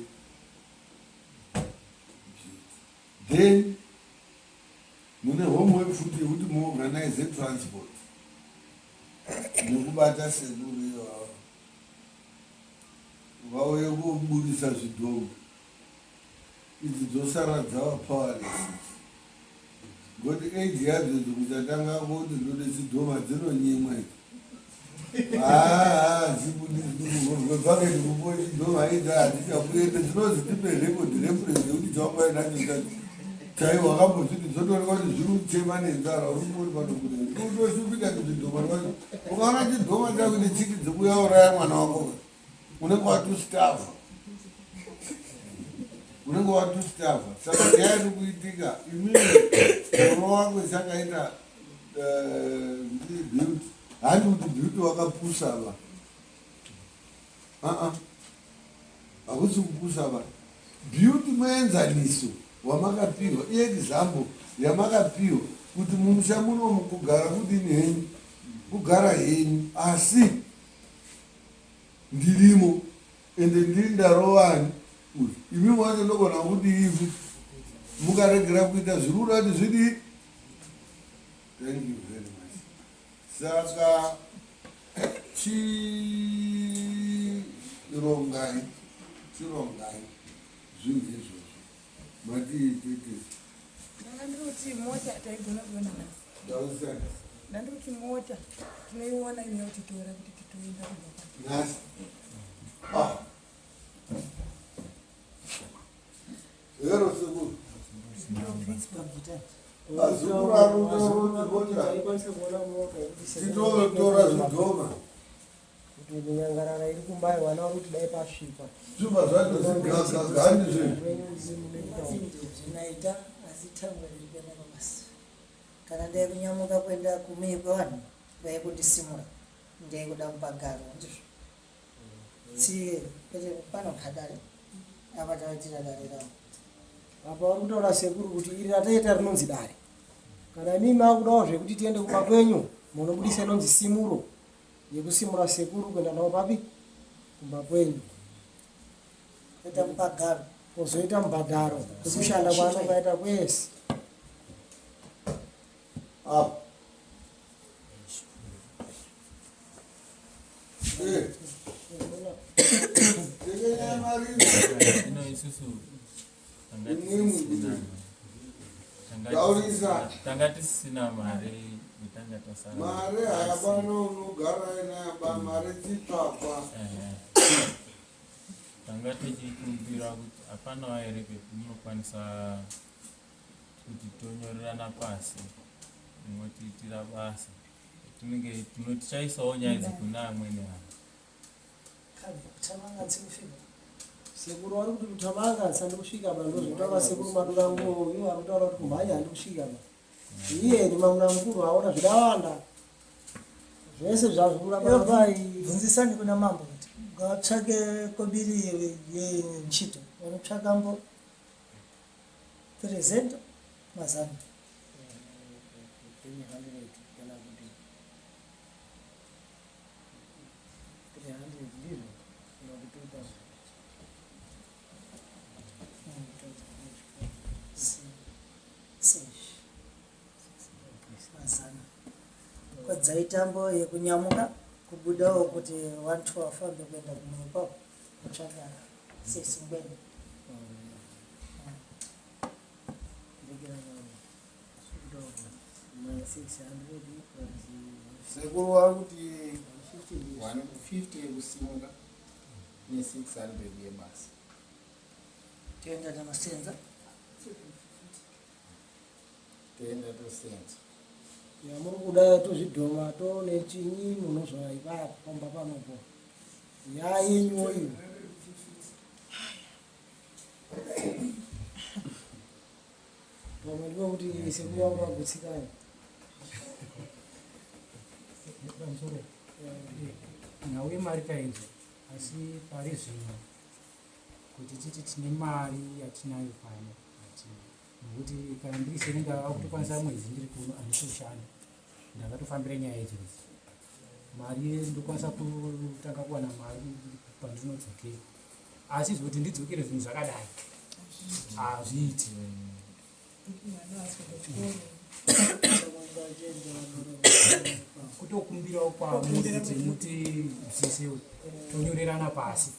Then mune homework futi yekuti muorganize transport nekubata sekuru ivavo vauye kubudisa zvidhoma idzi dzosara dzava powerless ngoti age yadzo idzi kuchatanga kuti ndode chidhoma dzinonyimwa idzi dzibudiswepaketi kupo chidhoma idzi hadzichakuende dzinozi tipe record reference yekuti chawambai nacho chacho chaiwo wakambozviti dzotooneka kuti zviri kuchema nenzara uri kuri panobuda utoshupika kuti dhoma rwacho ukaona chidhoma chakuti chiki dzekuya uraya mwana wako unenge watustava unenge watustava saka nyaya iri kuitika imini muro wako chakaita Beauty handi kuti Beauty wakapusa va aa hakusi kupusa va Beauty muenzaniso wamakapiwa iexample yamakapiwa kuti mumusha munomu kugara kudini henyu kugara henyu asi ndirimo ende ndiri ndarovani uyu imi wacho ndogona kudii futi mukaregera kuita zviri kuda kuti zvidii. Thank you very much. Saka chirongai chirongai zvinhu izvozvo matii tete. Ndanga ndiri mota taigona kuona nhasi. Ndausana. Ndandiri kuti mota tinoiona ine kutitora kuti titoenda kubva Nhasi. Ah. Hero sekuru. Vazukuru ari Taikwanisa kuona mota yekuti titotora zvidhoma. Kuti nyangarara iri kumba vana vari kuti dai pasvikwa. Zvibva zvatozigagagani zve. Zvinaita asi thangwe riri kuenda pabasa. Kana ndai kunyamuka kuenda kumii kwevanhu vaikundisimura ndaikuda mupagaro ndizvo. Tsiye kwete pano kadare apa tavaitira dare ravo. Apa vari kutaura sekuru kuti iri rataita rinonzi dare. Kana imimi makudawo zvekuti tiende kumba kwenyu munobudisa inonzi simuro yekusimura sekuru kuenda navo papi kumba kwenyu. Kuita mupagaro. Pozoita mubhadharo wekushanda kwaanonga aita kwese. Apa. Eh. Tekenya mari. Ino isusu tanga Imwimwi tisisina Taurisa. tanga tisisina mari yetanga tasara. Mari hapana unogara inayo ba mari chitsvakwa. Ehe. Tanga tichikumbira kuti hapana here pemunokwanisa kuti tonyorerana pasi motiitira basa tinenge tinotichaisawo nyaya idzi kuna amweni vanhu. Tamanga dzikufika. Sekuru vari kuti kutamanga handisandi kusvika ba ndozvotaura sekuru Maduranguo ivo vari kutaura kuti kumhanya handi kusvika ba. Iye ni mamuna mukuru aona zvidawanda. Zvese zvazvikuramba pai. Bvunzisani kuna mambo kuti ngavatsvake kobiri yenchito vanotsvaka mbo 300 mazana. 300 kana kuti 300 ndizvo kana kuti 2000. Mazana. Kwadzaita mbo yekunyamuka kubudawo kuti vantu vafambe kuenda kumwe kwavo kutsvaka sesingweni. Ma 600 plus Sekuru vari kuti 150 yekusimuka ne600 yebasa. Toenda namasenza. Toenda tosenza. Yamuri kuda tozvidhoma to nechinyi munozva ipapo pamba panopo. Yayenyuwo iyo. Pamwe ndipo kuti sekuru vangu vagutsikane. Pamusoro nhau yemari tainzwa asi pari zvino kuti titi tine mari yatinayo pano hatina nokuti kana ndiri seni ndava kutokwanisa mwedzi ndiri kuno handisi kushanda ndakatofambira nyaya idzodzi mari ndokwanisa kutanga kuwana mari pandinodzokera asi zvekuti ndidzokere zvinhu zvakadai hazviiti. Kutokumbirawo kwamuri kuti mutibvise tonyorerana pasi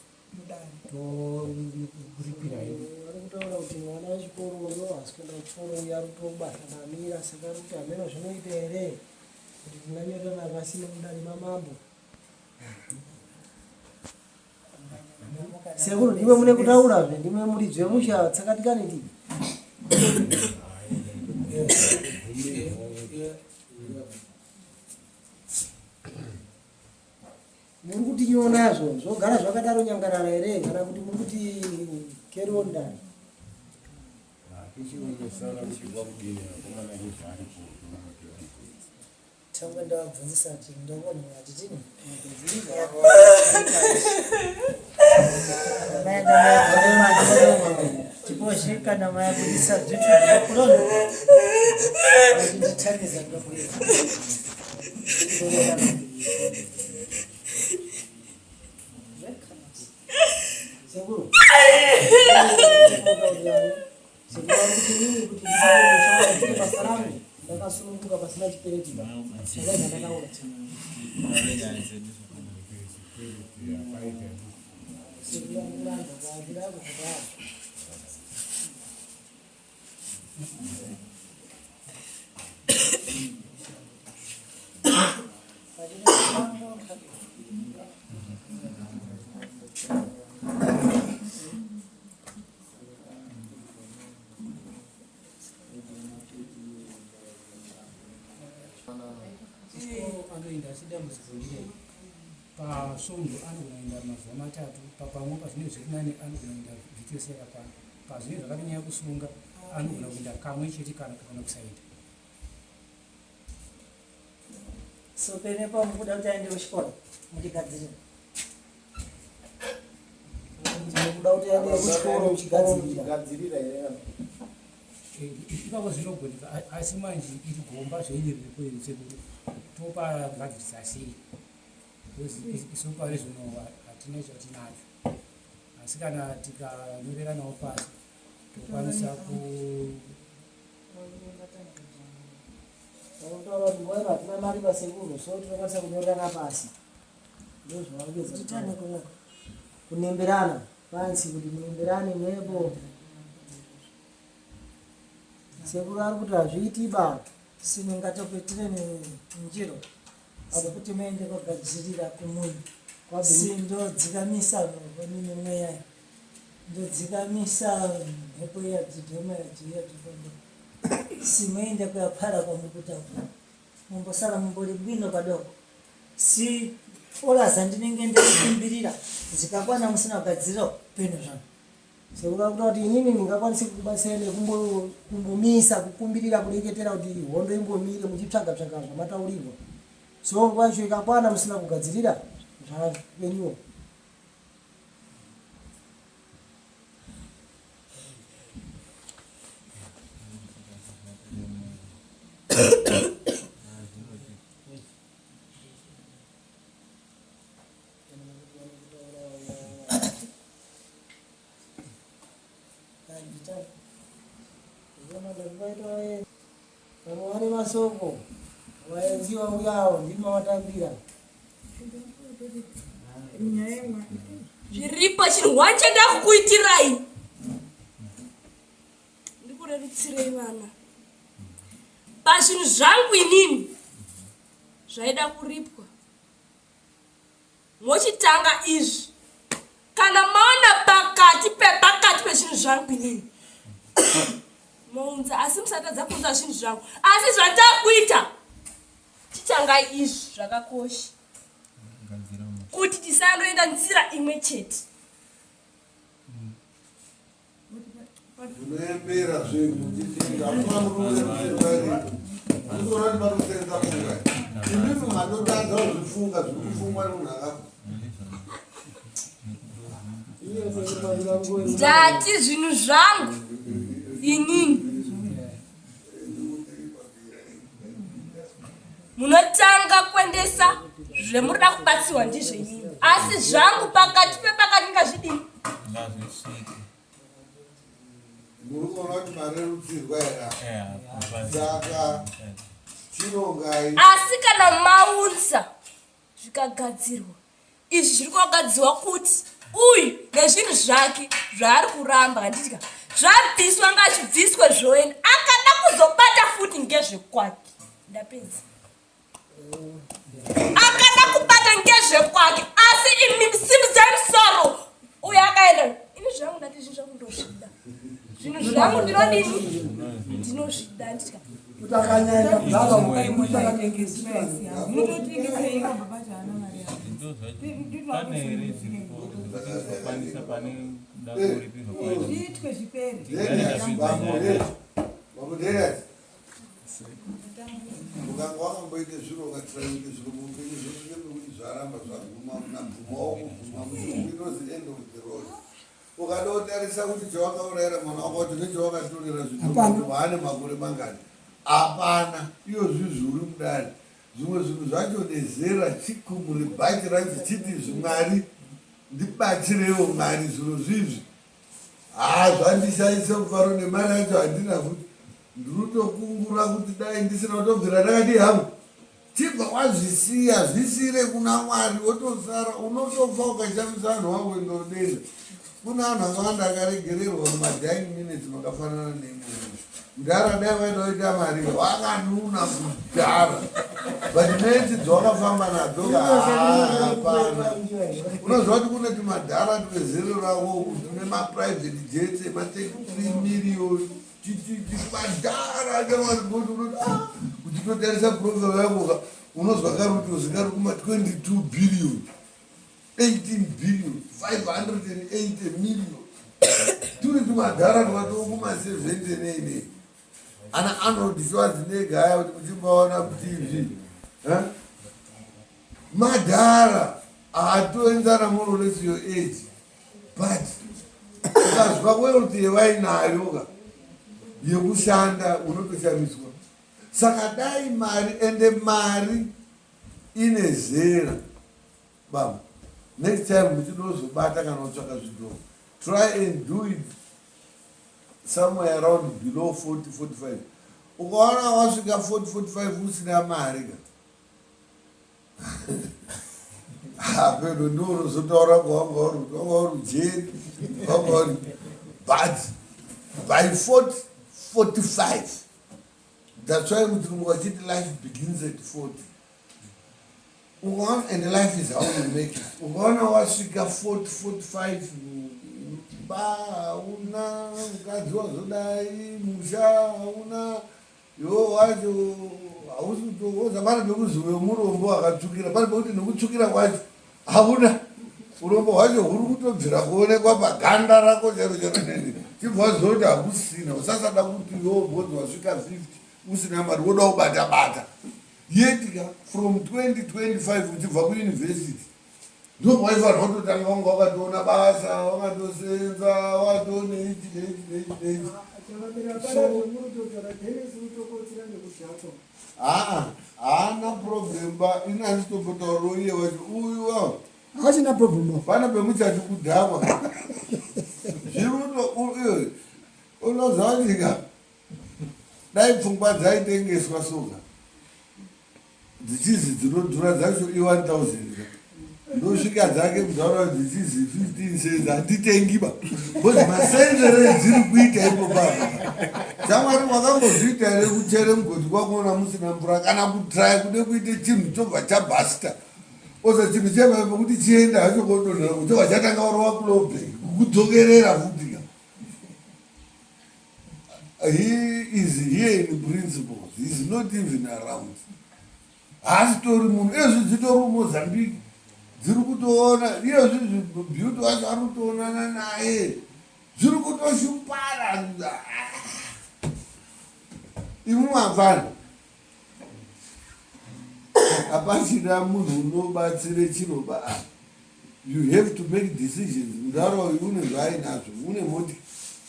toripira hedu. Vari kutaura kuti mwana wechikoro uyo haasi kuenda kuchikoro uyo ari kutobasa kamira saka ari kuti hameno zvinoita here kuti tinganyorerana pasi nemudare mamambo. Sekuru ndimwe mune kutaurazve ndimwe muridzi wemusha tsakatikani ndii. Muri kuti nyonazvo zvogara zvakadaro nyangarara here kana kuti muri kuti carry on dare? Tichionesana kuti kwakudini akomana nezvaari Tanga ndavabvunzisa kuti ndovona vatitini. Tipozve kana mayabudisa zvitu zvakurono vachinditaniza ndokuita. Sekuru. Sekuru vari kuti nini kuti ndite basa rangu ndakasununguka pasina chipereti ba. Saka zvandakaona. Sekuru vari kuramba kwakuda kuzvadaro. Anoenda asi dambudziko ndirei? Pasvondo anogona kuenda mazuva matatu, pamwe pazvinenge zviri nani anogona kuenda vhiki yose yakakwana. Pazvinenge zvakatonyanya kusunga anogona kuenda kamwe chete kana kana kusaenda. So pene pamukuda kuti aende kuchikoro muchigadzirira. Mukuda kuti aende kuchikoro muchigadzirira. Gadzirira here? Ipapo zvinogoneka asi manje iri gomba zveiri riripo iri sekuru topagadzirisa sei because isu pari zvino hatina chatinacho asi kana tikanyoreranawo pasi tokwanisa ku Taura kuti nguva ino hatina mari pasekuru so tinokwanisa kunyorerana pasi ndozvavarikuedza kunemberana pansi kuti munemberane mwepo sekuru ari kuti hazviiti ba Siningatokuitire nenjiro sekuti muende kogadzirira kumunhu sindodzikamisa nini mweya ndodzikamisa mhepo iya dzidhema yadziya dzifondo simuende kuyapara kwamukuta mumbosara mumbori bwino padoko si ola zandinenge ndikukumbirira zikakwana musina kugadzirira peno zvangu Sekuru akuta kuti inini ndingakwanise kukubatsirai nekumbomisa kukumbirira kudeketera kuti hondo imbomire muchitsvaga tsvaga zvamataurirwa. So nguva yacho ikakwana musina kugadzirira zvavenyuwo. Vamwe vane masoko vaenzi vauyawo ndimi mawatambira. Zviripo chinhu one chandakukuitirai ndikurerutsirei vana pazvinhu zvangu inini zvaida kuripwa Mochitanga izvi kana maona pakati pepakati pezvinhu zvangu inini mounza asi musatadza kuunza zvinhu zvangu asi zvandakuita chitangai izvi zvakakosha kuti tisandoenda nzira imwe chete. Munoembera zvenyu muchitenga hamuna munoembera andikuona kuti panosenza funga imimi matotadza kuzvifunga zviri kufungwa nemunhu akafa. Ndati zvinhu zvangu inini munotanga kuendesa zvemurida kubatsirwa ndizvo inini asi zvangu pakati pepakati ngazvidini Muri kuona kuti marerutsirwa here saka chirongai asi kana maunza zvikagadzirwa izvi zviri kugadzirwa kuti uyu nezvinhu zvake zvaari kuramba handitya zvabviswa ngazvibviswe zvoenda akada kuzobata futi ngezvekwake ndapedza akada kubata ngezvekwake asi imi simudzai musoro uyo akaenda ini zvangu ndati zvinhu zvangu ndozvida zvinhu zvangu ndinodini ndinozvida nditya Zviitwe zvipere. Ukanga wakamboita zviro ukatira kuita zviro muupenyu zvosvike pekuti zvaramba zvaguma una bvumawo kubvuma muchirungu inozi end of the road ukada kutarisa kuti chawakaurayira mwana wako wacho nechawakatorera zvidhoma waane makore mangani hapana iyo zvizvi uri mudare zvimwe zvinhu zvacho nezera chikumuri bhachi racho chiti zvimwari ndibatsirewo mwari zviro zvizvi Haa zvandishaisa mufaro nemari yacho handina futi ndirutokungura kuti dai ndisina kutobvira ndakadii hangu chibva wazvisiya zvisire kuna mwari wotosara unotofa ukashamisa vanhu wangu ndodenga kuna vanhu akawanda akaregererwa mumadying minutes makafanana nemi Mdhara dai waida kuita mari wakanuna kudhara but metsi dzawakafamba nadzo hapana. Unoziva kuti kune tumadhara twezero rako tune maprivate jets ema 33 million chimadhara chavanoti unoti ah, uchitotarisa profile yako ka unozwa karuti uzingari kuma 22 billion. 18 billion 580 million turi tumadhara twatokuma 70 nei nei ana Arnold Schwarzenegger aya kuti muchimbaona kutv madhara atoenzana more or less your age but ukazwa wealth yevainayo ka yekushanda unotoshamiswa. Saka dai mari ende mari ine zera baba next time muchidozobata kana kutsvaka zvidhoma try and do it somewhere around below 40 45 ukaona wasvika 40 45 usina mari ka hapedo ndiwo unozotaura kwawanga uri kuti wanga uri ujeri wanga uri but by 40 45 that's why muchirungu vachiti life begins at 40 ukaona and life is how you make it ukaona wasvika 40 45 ba hauna mukadzi wazodai musha hauna iwo wacho hausi kutokoza pane pekuzi uyo murombo akatsvukira pane pekuti nekutsvukira kwacho hauna urombo hwacho huri kutobvira kuonekwa paganda rako chero chero neni chibva wazoti hakusina usasada kuti iwo bhodzi wasvika 50 usina mari woda kubata bata yetika from 2025 uchibva kuuniversity ndopawaifanirwa kutotanga wanga wakatoona basa wakatosenza wakatoone ichi neichi neichi neichi aa haana problem ba ini handitobotauriro iye wacho uyu wa hachina problem pana pemuchati kudhakwa zviri unozanika dai pfungwa dzaitengeswa soka dzichizi dzinodhura dzacho i1000 ndosvika dzake mutaura dzichizi 15 cents handitengiba bcause masenzere dziri kuita ipo papa chamwari wakambozviita here kuchere mugodhi kwakuona musina mvura kana kutraya kude kuite chinhu chobva chabhasta oza chinhu cheva pekuti chienda hacho kodonhera kuchobva chatanga warova kulobe kukudzokerera futika He is here in principles. He is not even around. Haasitori munhu. Izvi dzitori muMozambique. Dziri kutoona iyezvi beauty wacho ari kutoonana naye. Zviri kutoshupara. Imwe mafana. Hapachina munhu unobatsire chiro ba. You have to make decisions. Mudhara uyu une zvaainazvo, une moti,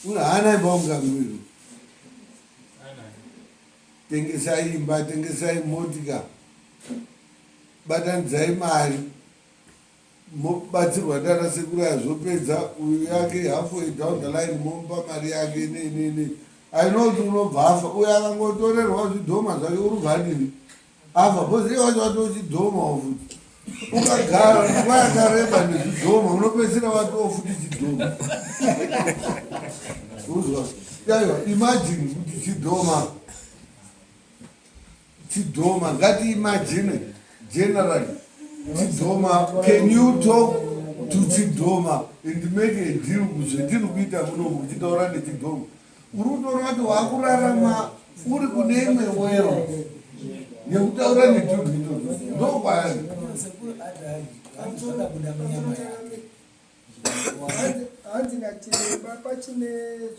une haana imba unganwiro. Tengesai imba, tengesai motika, batanidzai mari, mobatsirwa ndana sekuru aya zvopedza uyu yake halfway down the line momupa mari yake nei nei nei. I know kuti unobva afa uyu akangotorerwa zvidhoma zvake uri kubva adini Ava boss iye wacho watoo chidhoma futi. Ukagara nguva yakareba nezvidhoma unopedzisira watoo futi chidhoma. Uzwa. Yaiwa imagine kuti chidhoma. Chidhoma ngati imagine generally chidhoma can you talk to chidhoma and make a deal kuzvetiri kuita kuno kuchitaura nechidhoma. Uri kutoona kuti wakurarama uri kune imwe wero yekutaura netunhu itozvo ndokwaari. Hanzi nachiremba pachine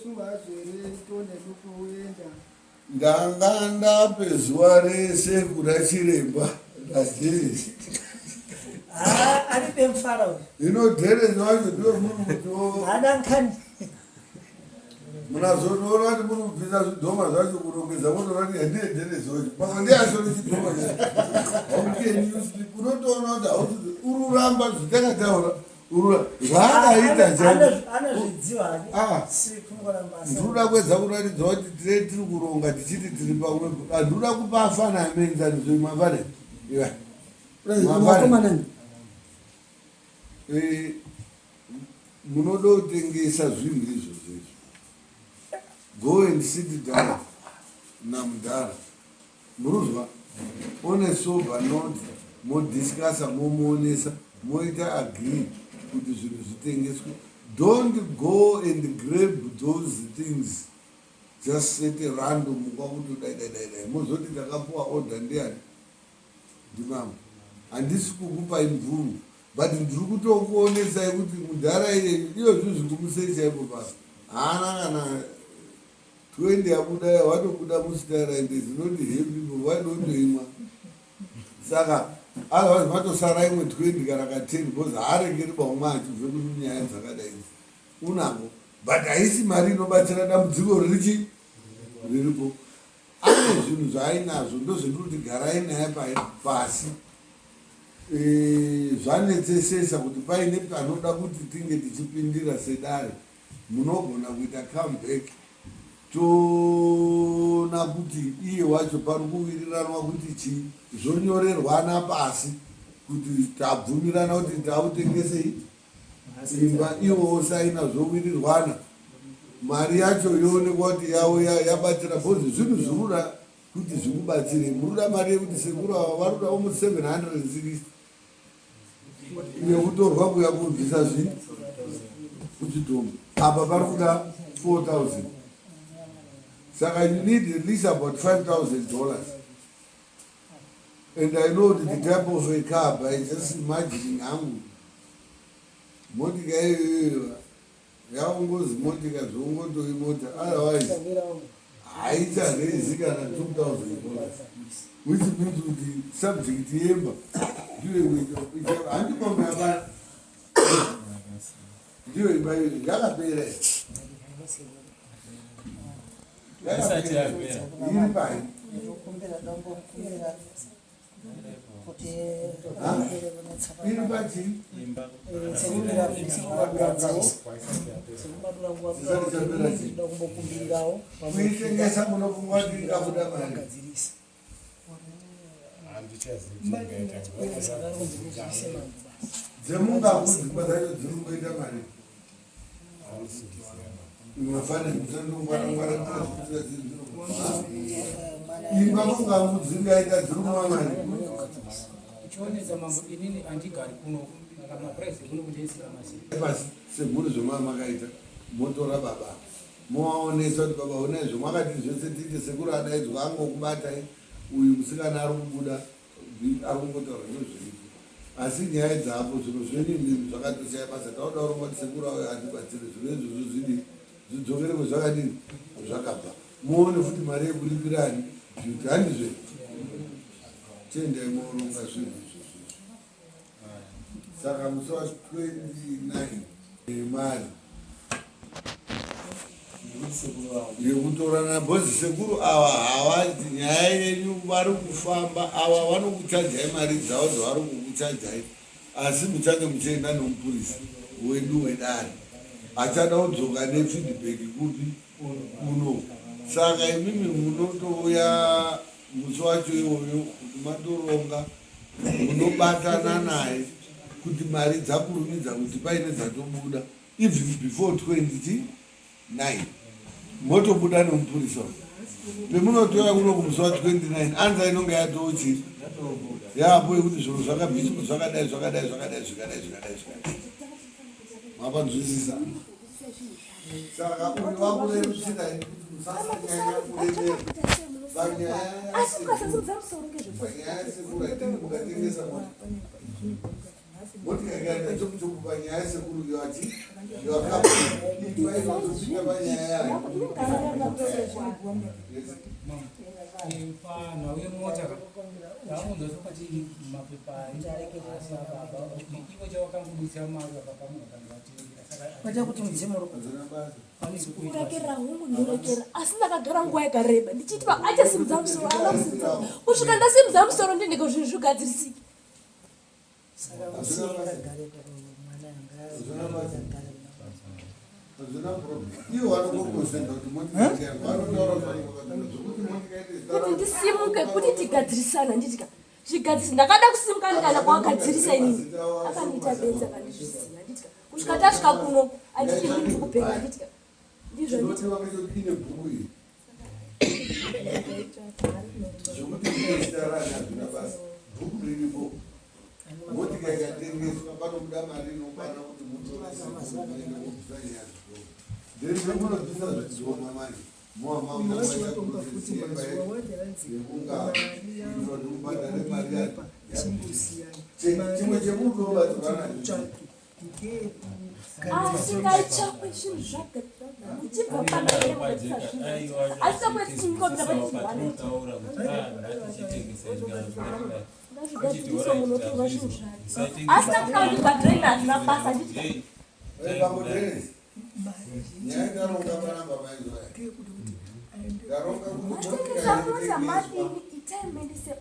zvunhu here tone kuenda. Ndanga ndape zuva rese kuna chiremba naDheresi. Haa aripe mfara uyu. Hino Dheresi wacho ndiwe muri kuti Haana nkani. Munazotoona kuti muri kubvisa zvidhoma zvacho kurongedza motoona kuti handiye Dheresi wacho. Pamwe ndiye atori chidhoma chacho. How can you sleep? Unotoona kuti hausi ururamba zvitakataura. Zvaakaita ndinoda kuedza kuratidza kuti tire tiri kuronga tichiti tiri pamwepo handinoda kupa afana ameenzaniso mafana mafana eh, munoda kutengesa zvinhu izvozvo izvo go and sit down namudhara Muruzwa on a sober note modiscussa momuonesa moita agree kuti zvinhu zvitengeswe don't go and grab those things just set a random kwakuti dai dai dai dai mozoti ndakapuwa order ndiani ndimambo handisi kukupai mvumo. But ndiri kutokuonesai kuti mudhara iyeyu iyo zvinhu zviri kumusei chaipo pasi haana kana 20 yabuda watobuda musitara ende zinoti happy people vanotoimwa saka otherwise matosara imwe 20 kana ka 10 because haarekeri baumwe achibve kunyaya dzakadai unako but haisi mari inobatsira dambudziko ririchi riripo Ane zvinhu zvaainazvo ndozvendiri kuti garai naye pasi e, zvanetsesesa kuti paine panoda kuti tinge tichipindira sedare munogona kuita come back toona kuti iye wacho pari kuwiriranwa kuti chii zvonyorerwana pasi kuti tabvumirana kuti tautengesei imba iwo wosaina zvowirirwana mari yacho yoonekwa kuti yauya yabatsira bcause zvinhu zvirikuda kuti zvikubatsire muruda mari yekuti sekuru ava varuda almost 760 yekutorwa kuya kubvisa zvi kuchidhombe apa pari kuda 4000 saka you need at least about 5000 dollars And I know the type of a car by just imagining hangu motika iyoyo yaungozi motika zvongotoyi mota otherwise haicharezi kana 2000 dollars which means kuti subject yemba ndiyo handibombe yabana ndiyo imba iyo yakapera Isati yapera. Iri pai? Iri pachi? Kuitengesa munofunga kuti ingabuda mari? Dzemungaku dzimba dzacho dziri kungoita mari. Imba kungangu dzingaita dziri kumwa mari. Chionedza mambo inini andigari kuno mapurazi kuno kundeisira masi. Pasi semhuri zvemava makaita motora baba movaonesa kuti baba honai zvemakati zvese tiite sekuru adaidzwa angokubatai uyu musikana ari kubuda ari kungotaura ndozviripo asi nyaya dzapo zviro zvenyu imimi zvakatoshaya basa tauda kurongwa kuti sekuru auya atibatsire zviro izvozvo zvidii zvidzokere kwezvakadini zvakabva muone futi mari yekuripirani duty handizve chiendai moronga zvinhu izvozvo saka musi wa 29 mari yekutorana bhozi sekuru ava havati nyaya yenyu vari kufamba ava vanokuchajai mari dzavo dzavari kukuchajai asi muchange muchienda nomupurisa wedu wedare achada kudzoka nefeedback kupi kuno saka imimi munotouya musi wacho iwoyo kuti matoronga munobatana naye kuti mari dzakurumidza kuti paine dzatobuda even before 29 motobuda nemupurisa pemunotouya kuno kumusi wa 29 anza inonge yatochi yapo yekuti zviro zvakabviswa zvakadai zvakadai zvakadai zvakadai zvakadai zvakadai mapanzwisisa saka uyu wakurerusira kuti musasanyanya kuremera panyaya yasekuru aitini mukatengesa mota motikakaenda chokuchoku panyaya yasekuru yoachi yoakapinda panyaya yayo panhau yemota ndaunza sokwati mapepa ari ababa ivo chawakangobudisa mari vakapamuka kandivatengera kwete kuti mudzimu uri kurekera hungu ndorekera asi ndakagara nguva yakareba ndichiti achasimudza musoro ana kusimudza kusvika ndasimudza musoro ndinenge zvinhu zvigadzirisike kuti ndisimuke kuti tigadzirisana nditika zvigadzirisa ndakada kusimuka ndikada kuagadzirisa inini akandiita benzi akandizviziva nditika kusvika tasvika kuno achiti ini ndiri kupenga nditika ndizvo Zvekuti zita rani hazvina basa bhuku riripo motika ikatengeswa panobuda mari inokwana kuti mutorese muende kobvisa nyaya zvidhoma then pemunobvisa zvidhoma manje chimwe chemuri Asi ngaitsvakwe zvinhu zvagadzirwa muchibva pano asi takwetichingobira pachizvigadziriswa munotorwa zvinhu zvacho asi takuda kuti bhadhirai hazvina basa handiti. Matengesa mota madini itai muendese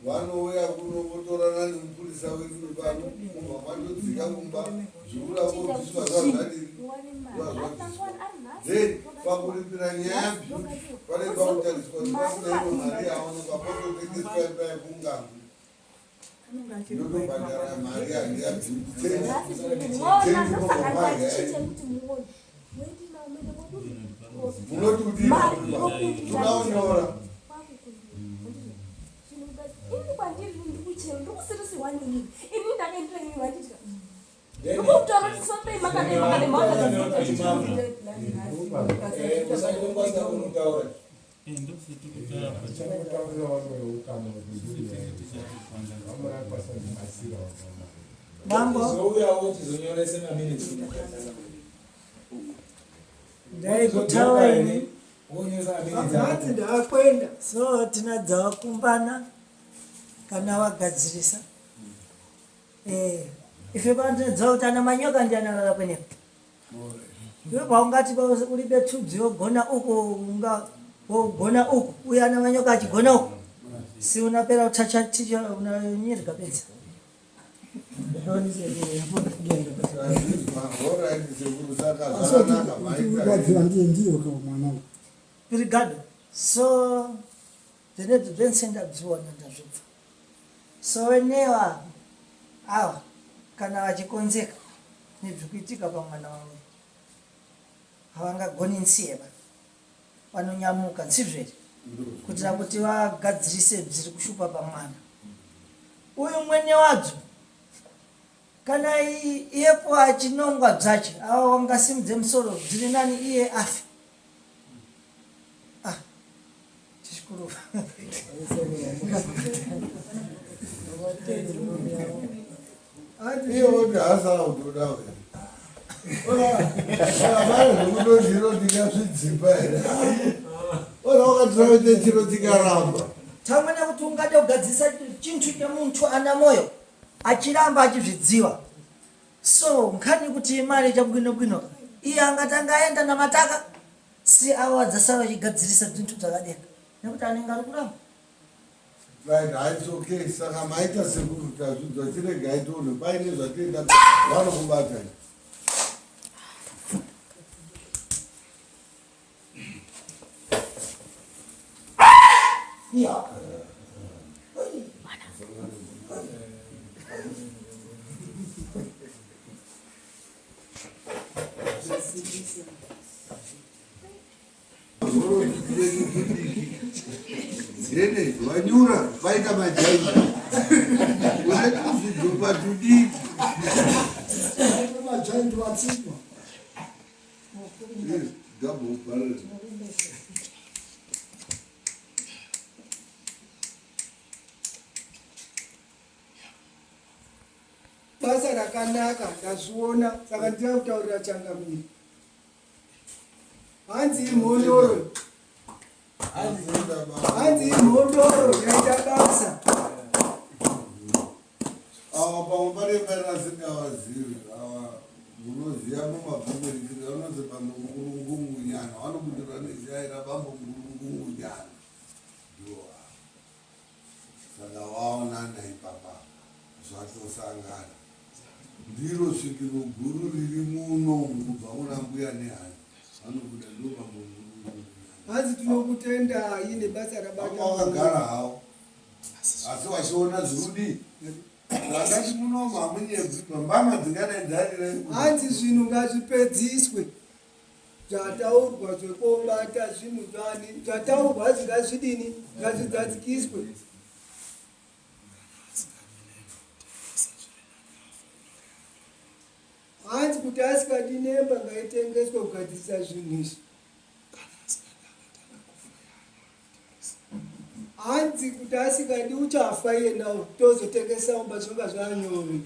Vanouya kuno votorana nemupurisa wedu pano mubva matodzika kumba zviura vobviswa zvazvadii zvazvabviswa then pakuripira nyaya beauty pane pakutariswa kuti pasina ino mari yaonekwa pototengeswa imba yekungangu yotobhadhara mari handiya beauty munoti kudii tunaonyora Ini kwandiri ndikuchema ndikusirisirwa nini ini ndakaendera ini vandidya ndikutaura kuti sopei makadai makadai Ndaikutaura ini Hanzi ndakwenda so tinadzawakumbana kana wagadzirisa eh, ife pantinadzawa kuti ana manyoka ndi analala kwenepo iwe paungati uribe tubzi wogona uku unga wogona uku uye ana manyoka achigona uku si unapera utacha ticha unanyirga bedza Brigado so zvenezvi zvense ndabziona ndazvibva so venewa ava kana vachikonzeka nezvikuitika pamwana wavo havangagoni nsiye va vanonyamuka nsizvere kuitira kuti vagadzirise bziri kushupa pamwana uyu mwene wadzo kana iyepo achinongwa bzache ava wangasimudze musoro bziri nani iye afe ah chishikuru Iye woti haasara kutoda uya. Ora zvekutozviro ndingazvidzipa here? Ora wakatora kuite chiro chikaramba. Tamwene kuti ungade kugadzirisa chintu chemuntu ana moyo achiramba achizvidziwa so nkhani kuti imari chabwinobwino iye angatanga aenda namataka si avo vadzasara vachigadzirisa zvintu zvakadeka nekuti anenge ari kuramba Right, it's okay. Saka maita sekuru tazvidzwa chiregai tione paine zvatenda vanokubata. Yeah. Zene vanyura vaita majaini une tuzvidhomba tudiki majaini vatsikwa double barrel. Basa rakanaka ndazviona saka ndira kutaurira changamire. Hanzi imhondoro. Hanzi imhondoro yaita basa. Awa pamwe pane pane asingavazivi awa munoziva mumabhuku echiri vanonzi bambo mungurungungunyana vanobudirwa neshaira bambo mungurungungunyana ndiwo ava Saka waonana ipapa zvatosangana. Ndiro svikiro guru riri muno kubva kuna mbuya nehana vanobuda ndobambo murungu. Hanzi tinokutendai nebasa rabata. Wakagara hawo asi wachiona zvirudi zvakati muno hamunyebwi mbama dzingadai dzarira. Hanzi zvinhu ngazvipedziswe. Zvataurwa zvekobata zvinhu zvani zvataurwa hanzi ngazvidini ngazvidzadzikiswe. Hanzi kuti asikadi nemba ngaitengeswe kugadzirisa zvinhu izvi. Hanzi kuti asikadi uchafa iyena tozotengesa umba zvinonga zvanyore.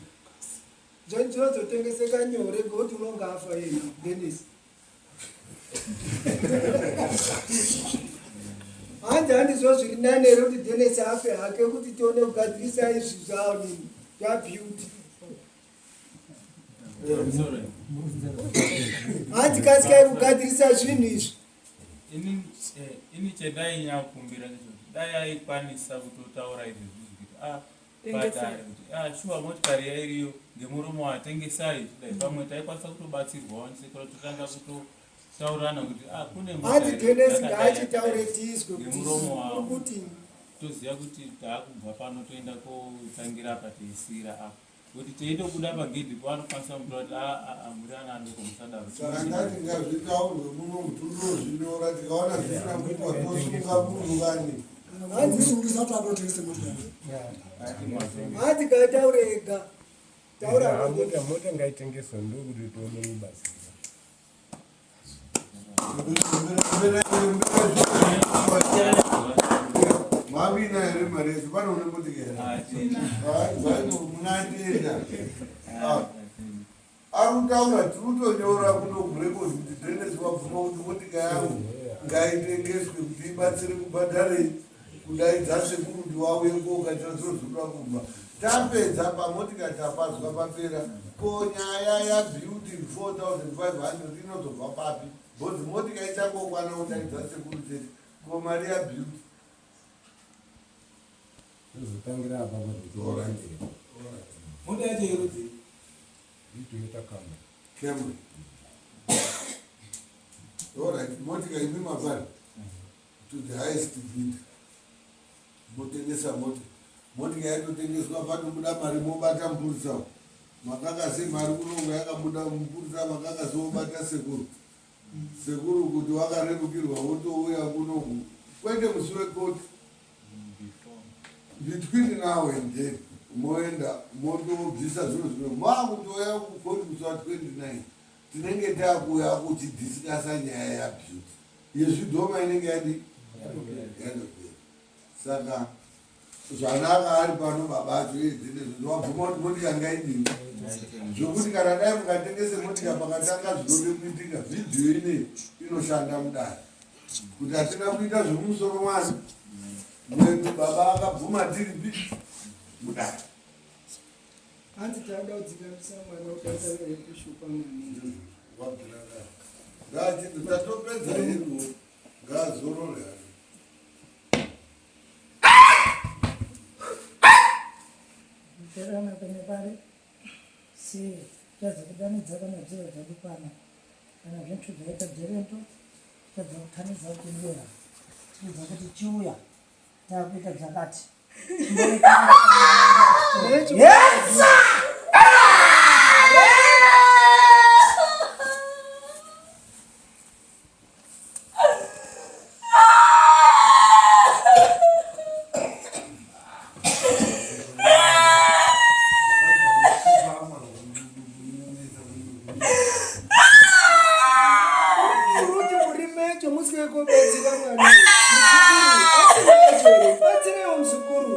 Zvinozotengeseka nyore ngekuti unonga afa iyena Dennis. Hanzi handizvo zviri nani here kuti Dennis afe hake kuti tione kugadzirisa izvi zvaonini zvabeauty. Hanzi kasikai kugadzirisa zvinhu izvi. Ini eh, chendainyaukumbira ndechekuti dai aikwanisa kutotaura izvi zvizvi kuti ah patare kuti ah shuwa motikari yairiyo ngemuromo watengesai zvidai pamwe taikwanisa kutobatsirwawo ndisekura totanga kutotaurana kuti ah kune Hanzi Dennis ngaachitaure tizwe kuti ngemuromo wavo kuti toziva kuti taakubva pano toenda kotangira apa teisiira apa kuti teitobuda pagedhi po anokwanisa kumutora kuti aa ah, ah, muri ana adoko musadaro. Saka ndati ngazvitaurwe muno tundozvinyora tikaona zvisina kuitwa tosunga munhu kani. Hanzi sungisa kuti adotengese motikari. Hanzi ngataure ega. Taura mota mota ngaitengeswe ndokuti tione mubatsira. Mavina here mari yacho pane une motika here? Munatenda. Ari kutaura tiri kutonyora kuno kurekodhi kuti Dennis wabvuma kuti motika yangu ngaitengeswe kuti ibatsire kubhadharei kudaidza sekuru kuti vauye kokachira zviro zvinoda kumba tapedza pamotika tapazwa papera ko nyaya yabeauty 4500 inozobva papi bcause motika ichangokwana kudaidza sekuru chete ko mari yabeauty tozotangira apa mota yacho yerudzi itoyota camry camry Alright, motika imi mapari to the highest bidder motengesa mota motika yatotengeswa panobuda mari mobata mupurisa makakase mari kunongo yakabuda mupurisa makakase wobata sekuru sekuru kuti wakarerukirwa wotouya kunoku kwete musi wekoti between now and then moenda motobvisa zviro zvino maakutouya kukoti musi wa 29 Tinenge takuuya kuchidhisikasa nyaya yaBeauty yezvidhoma inenge yadi yatopera. Saka zvanaka ari pano baba acho iye dzine zvinhu wabvuma kuti motika ngaidini zvokuti kana dai mukatengese motika pakatanga zvinode kuitika vhidhiyo inei inoshanda mudare kuti hatina kuita zvemumusoro mwani mwedu baba akabvuma tiripi mudare Hanzi tauda kudzikamisa mwana ukaita kushupa maningi. Wabvira kare. Ngaachiti tatopedza hedu ngaazorore hake. Terana pene pari si tadza kudanidza kana dziro dzedu pano kana zvintu zvaita dzerento tadza kutanidza kuti ndera tiudza kuti chiuya takuita dzakati Yes! Kuti muri mecho musike kobatsira mwana. Muzukuru. Batsirewo muzukuru.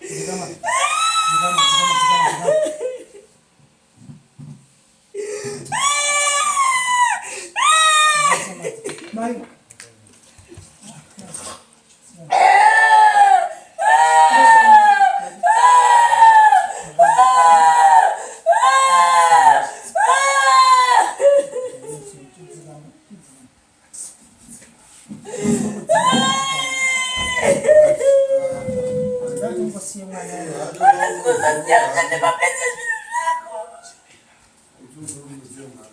Dzikama. Dzikama, dzikama, dzikama, dzikama. Mai.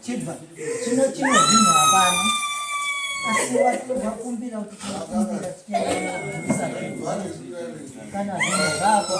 Chibva chino chino zvinhu hapana asi wakumbira kuti tinokumbira tichienda kana zvinhu zvako